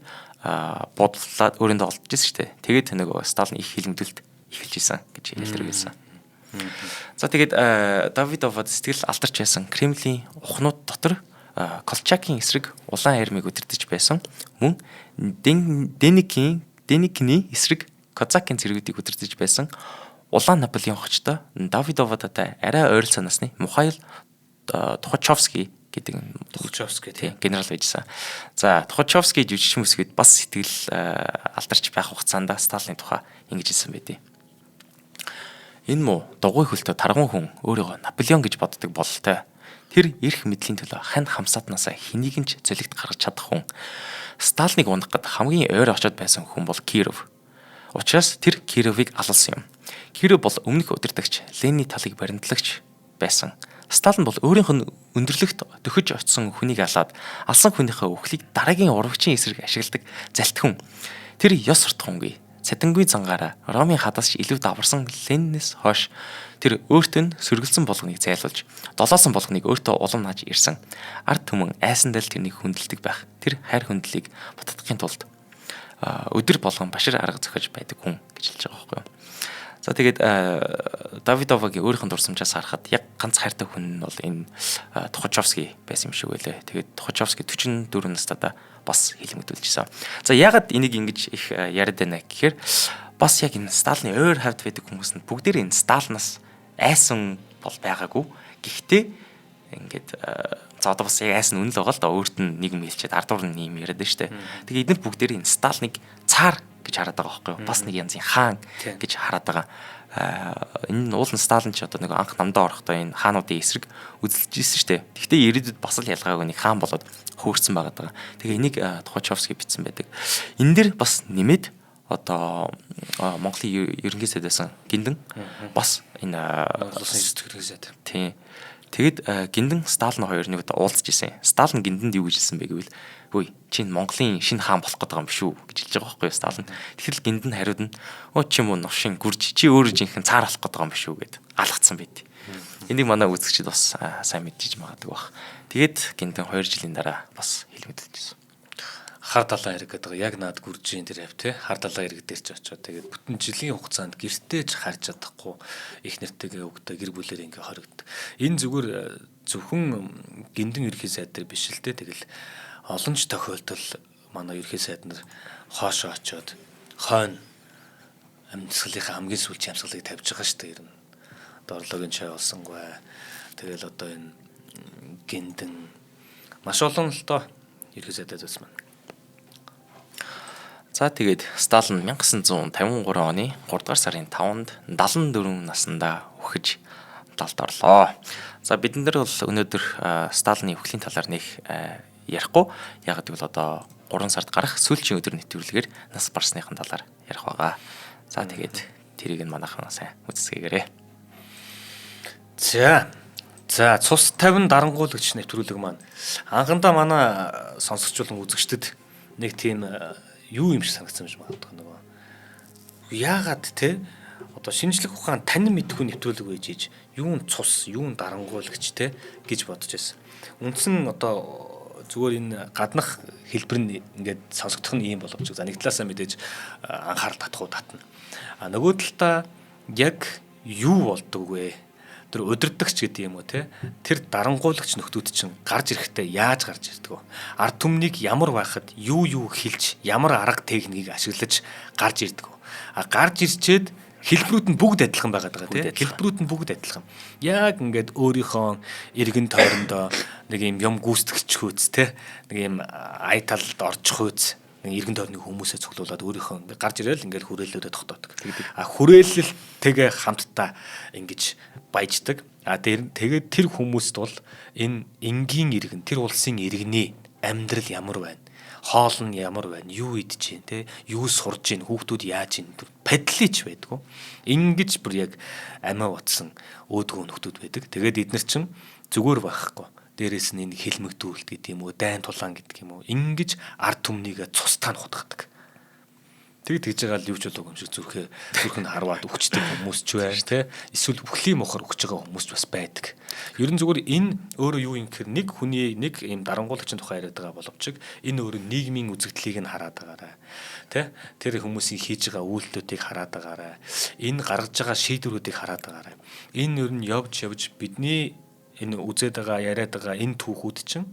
бодлоод өөрөндөө олдож ирсэн шүү дээ. Тэгээд нөгөө Сталин их хилэмдэлт эхэлж исэн гэж хэлдэг байсан. За тэгээд Давидовод сэтгэл алдарч байсан Кремлийн ухнууд дотор Колчакийн эсрэг улаан армийг удирдах байсан. Мөн Деникийн эсрэг Козакийн цэргүүдийг удирдах байсан. Улаан Наполеон хочтой Давидовадатай арай ойролцоо насны Михаил Тухачевский гэдэг Тухачевский тий генерал байжсан. За Тухачевский жүжигчин бүсгүйд бас сэтгэл алдарч байх хугацаанд Сталины тухай ингэж хэлсэн байдیں۔ Энэ муу дугуй хөлтөө тарган хүн өөрийгөө Наполеон гэж боддог бололтой. Тэр эрх мэдлийн төлөө хань хамсаатнаасаа хэнийг нь ч золигт гаргаж чадах хүн. Сталиныг унах гэд хамгийн ойр очоод байсан хүн бол Киров. Учираас тэр Кировыг алалсан юм. Киров бол өмнөх удирдагч Ленины талыг баримтлагч байсан. Сталин бол өөрийнх нь өндөрлөгт дөхөж очсон хүнийг алаад алсан хүнийхээ үхлийг дараагийн урагчийн эсрэг ашигладаг залт хүн. Тэр ёс суртахуунгүй. Цадингүй зангаараа Ромын хадаас ч илүү даварсан Ленинээс хойш тэр өөртөө нь сөргөлдсөн болгоныг зайлуулж, долоосон болгоныг өөртөө улам нааж ирсэн. Ард түмэн айсандаа л тэрнийг хүндэлдэг байх. Тэр хайр хүндлийг бутадахын тулд өдөр болгон башир арга зохиож байдаг хүн гэж хэлж байгаа байхгүй юу. За тэгээд Давидовагийн өөрийнх нь дурсамжаас харахад яг ганц хайртай хүн нь бол энэ Тухачевский байсан юм шиг байлээ. Тэгээд Тухачевский 44 настайдаа бас хилэмгдүүлжсэн. За яагаад энийг ингэж их яриад байна гэхээр бас яг энэ Сталины ойр хавьд байдаг хүмүүс нь бүгдээр энэ Сталинаас айсан бол байгаагүй. Гэхдээ ингээд за одоо бас яг айсан үнэн л байгаа л да, өөрт нь нэг юм хэлчихэд ардуур нь юм яриад байна штэ. Тэгээ эдгээр бүгдээр энэ Сталиныг цаар гэж хараад байгаа байхгүй юу? Бас нэг янзын хаан гэж хараад байгаа. Энэ уулын Сталин ч одоо нэг анх намдаа орохдоо энэ хаануудын эсрэг үзэлж ирсэн шүү дээ. Гэхдээ ирээдүйд бас л ялгаагүй нэг хаан болоод хөөрсөн байгаа даа. Тэгээ энийг Тухачевский бичсэн байдаг. Энэ дэр бас нэмээд одоо Монголын ерөнхий сайд байсан Гиндэн бас энэ улсын ерөнхий сайд. Тийм. Тэгэд Гиндэн Сталин хоёр нэг удаа уулзж ирсэн. Сталин Гиндэнд юу гэж хэлсэн бэ гэвэл "Хөөе, чи энэ Монголын шинэ хаан болох гээд байгаа юм биш үү?" гэж хэлж байгаа байхгүй юу Сталин. Тэгэхээр Гиндэн хариуд нь "Өө чи мөн новшин гүрж чи өөрөө жинхэнэ цаар болох гээд байгаа юм биш үү?" гэд алгацсан байд. Энийг манай үзэгчид бас сайн мэдчихэж магадгүй бах. Тэгээд гинтэн 2 жилийн дараа бас хэлмэгдэж байсан. Хар далайн хэрэг гэдэг яг наад гүржийн тэр хав те хар далайн хэрэг дээр ч очоод тэгээд бүтэн жилийн хугацаанд гэртээ ч харж чадахгүй их нэртэйгээ өгдөө гэр бүлээр ингээ хоригд. Энэ зүгээр зөвхөн гиндэн ерхий сайд дээр биш л те, тэгэл олон ч тохиолдол манай ерхий сайд нар хоошоо очоод хойно амьсгалынхаа хамгийн сүүлийн амьсгалыг тавьж байгаа шүү дээ. Ер нь дорлогийн чай болсонгүй. Тэгэл одоо энэ гиндэн маш олон л доо ерхий сайдад байсан байна. За тэгээд Сталин 1953 оны 3 дугаар сарын 5-нд 74 наснда үхэж далд орлоо. За бид нар бол өнөөдөр Сталины үхлийн талаар нэг ярихгүй. Яг гэвэл одоо 3 сард гарах сүүлчийн өдөр нэвтрүүлгээр нас барсныхан талаар ярих байгаа. За тэгээд тэрийг нь манайхан сайн үзэсгээгээрэй. За. За цус 50 дарангуулагч нэвтрүүлэг маань анхандаа манай сонсогч болон үзэгчдэд нэг тийм юу юм шиг санагдсан юм шиг магадгүй нөгөө. Яагаад те одоо шинжлэх ухаан танин мэдхүү нэвтрүүлэг байж иж юун цус, юун дарангуулагч те гэж бодож байсан. Үндсэн одоо зүгээр энэ гаднах хэлбэр нь ингээд сонсогдох нь ийм боловч за нэг талаасаа мэдээж анхаарал татах уу татна. А нөгөө талдаа яг юу болдог вэ? Тэр удирдахч гэдэг юм уу те тэр дарангуулагч нөхдүүд чинь гарч ирэхдээ яаж гарч ирдэг вэ? Ард түмнийг ямар байхад юу юу хэлж ямар арга техникийг ашиглаж гарч ирдэг вэ? А гарч ирчээд хэлбэрүүд нь бүгд адилхан байгаад байгаа те хэлбэрүүд нь бүгд адилхан. Яг ингээд өөрийнхөө эргэн тойрондоо нэг юм юм гүйцэтгэж хөөц те нэг юм ай талд орж хөөц нэг эргэн тойрны хүмүүсээ цуглуулад өөрийнхөө гарч ирээл ингээд хүрээллүүдэд тогтоодог. А хүрээлэлтэйгээ хамтдаа ингэж баяждаг. А тэгээд тэр хүмүүст бол энэ энгийн иргэн тэр улсын иргэний амьдрал ямар байна? Хоол нь ямар байна? Юу идэж чинь те? Юу сурж чинь? Хүүхдүүд яаж чинь? Падлийч байдгүй. Ингэж бүр яг амиа утсан өөдгөө нөхдүүд байдаг. Тэгээд эднэр чинь зүгээр байхгүй. Дээрээс нь энэ хэлмэгдүүлэлт гэдэг юм уу, дайн тулаан гэдэг юм уу. Ингэж ард түмнийгээ цустаа нухдаг. Тэг тэгж байгаа л юу ч болоогүй юм шиг зүрх нь харваад өгчдөг хүмүүс ч бай, тэ. Эсвэл үхлийн мохор өгч байгаа хүмүүс ч бас байдаг. Ер нь зүгээр энэ өөрөө юу юм гэхээр нэг хүний нэг юм дарангуулагчийн тухай яриад байгаа боловч энэ өөрөө нийгмийн үзэгдлийг нь хараад байгаарай. Тэ? Тэр хүмүүсийн хийж байгаа үйлдэлүүдийг хараад байгаарай. Энэ гаргаж байгаа шийдвэрүүдийг хараад байгаарай. Энэ ер нь явж явж бидний энэ үзээд байгаа, яриад байгаа энэ түүхүүд чинь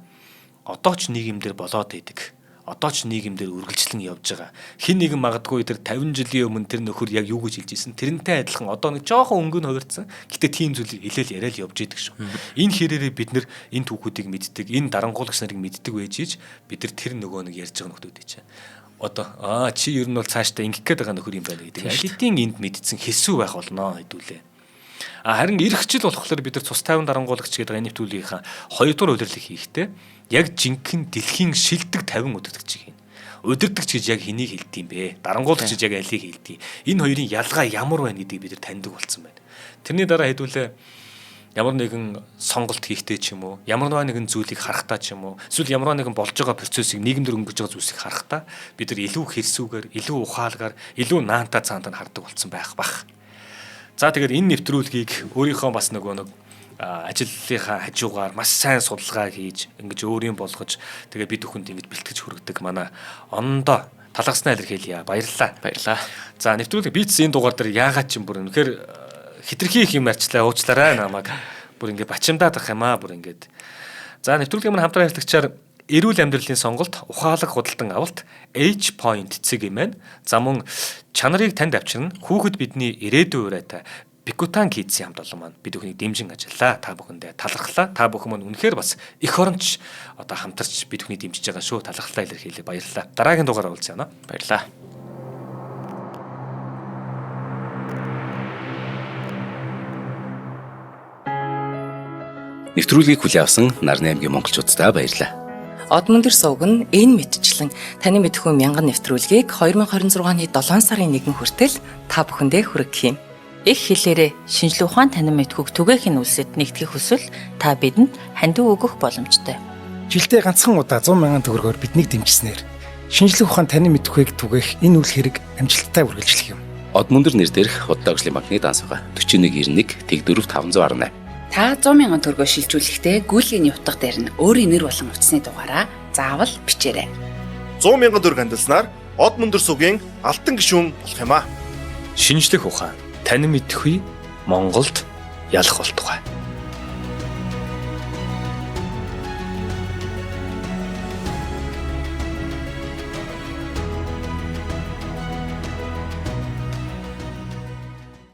одоо ч нийгэмдэр болоод идэг. Одоо ч нийгэмдэр үргэлжлэн явж байгаа. Хин нэгэн магадгүй тэр 50 жилийн өмнө тэр нөхөр яг юу гэж хэлж исэн тэрнтэй адилхан одоо нэг жоохон өнгө нь хувирсан. Гэтэ тийм зүйлийг хэлээл яриад явж идэг шүү. Энэ хэрээрээ бид нэр энэ түүхүүдийг мэддэг, энэ дарангуулагч нарыг мэддэг байж иж бид нар тэр нөгөө нэг ярьж байгаа нөхдүүдийг чинь одоо чи ер нь бол цаашдаа ингэх гээд байгаа нөхөр юм байна гэдэг. Аль хэдийн энд мэдсэн хэсүү байх болно хэдүүлээ. А харин эх жил болохоор бид нар цус 50 дарангуулагч гэдэг энэ нэвтрүүлгийнхаа 2 дугаар удирдлага хийхдээ яг жинхэнэ дэлхийн шилдэг 50 удирдагчийг хийнэ. Удирдагч гэж яг хэнийг хэлдэг юм бэ? Дарангуулагч гэж яг алийг хэлдэг. Энэ хоёрын ялгаа ямар байна гэдгийг бид нар таньдаг болсон байна. Тэрний дараа хэдүүлээ ямар нэгэн сонголт хийхдээ ч юм уу, ямар нэгэн зүйлийг харахтаа ч юм уу, эсвэл ямар нэгэн болж байгаа процессыг нийгэмдэр өнгөрч байгаа зүйлсийг харахтаа бид нар илүү хэрсүүгээр, илүү ухаалгаар, илүү наантаа цаантаа хардаг болсон байх бах. За тэгээд энэ нэвтрүүлгийг өөрийнхөө бас нөгөө нэг ажлынхаа хажуугаар маш сайн судалгаа хийж ингэж өөрийн болгож тэгээд бид бүхэнд ингэж бэлтгэж хүргэдэг манай ондоо талархснаа илэрхийлье. Баярлалаа. Баярлалаа. За нэвтрүүлэг би ч энэ дугаар дээр яагаад ч юм бүр үнэхээр хитрхи их юм ярьчлаа. Уучлаарай намайг. Бүр ингэ бачимдаад ах юм аа бүр ингэж. За нэвтрүүлгийн маань хамтран ажиллагчаар эрүүл амьдралын сонголт, ухаалаг худалдан авалт, H point цэг юм байна. За мөн чанарыг танд авчирна. Хүүхэд бидний ирээдүйн урайтай Бикутан Kids-ийн хамт олон маань бид бүхнийг дэмжин ажиллаа. Та бүхэндээ талархлаа. Та бүхэн маань үнэхээр бас эх оронч одоо хамтарч бид бүхнийг дэмжиж байгаа шүү. Талархлаа илэрхийлье. Баярлалаа. Дараагийн дугаараар уулзъя. Баярлалаа. Нэвтрүүлгийг хүлээн авсан Нарны аймгийн монголчуудаа баярлалаа. Одмөндөр сувг нь энэ мэтчлэн таны мэдхүү мянган нэвтрүүлгийг 2026 оны 7 сарын 1 хүртэл та бүхэндээ хүргэх юм. Их хэлээрээ шинжлэх ухаан танин мэдхүйг түгээхийн үлсэд нэгтгэх хүсвэл та бидэнд хандив өгөх боломжтой. Жилдээ ганцхан удаа 100 мянган төгрөгөөр биднийг дэмжсэнээр шинжлэх ухаан танин мэдхүйг түгээх энэ үйл хэрэг амжилттай үргэлжлэх юм. Одмөндөр нэр дээрх худалдаа өгслийн банкны данс байгаа. 4191 Тэг 4 518. Та 100 мянган төгрөгөөр шилжүүлэхдээ гүйлгээний утга дээр нь өөрийн нэр болон утасны дугаараа заавал бичээрэй. 100 мянган төгрөг хандилснаар Од мөндөр сувгийн алтан гишүүн болох юм аа. Шинжлэх ухаан танин мэдэхгүй Монголд ялах болтугай.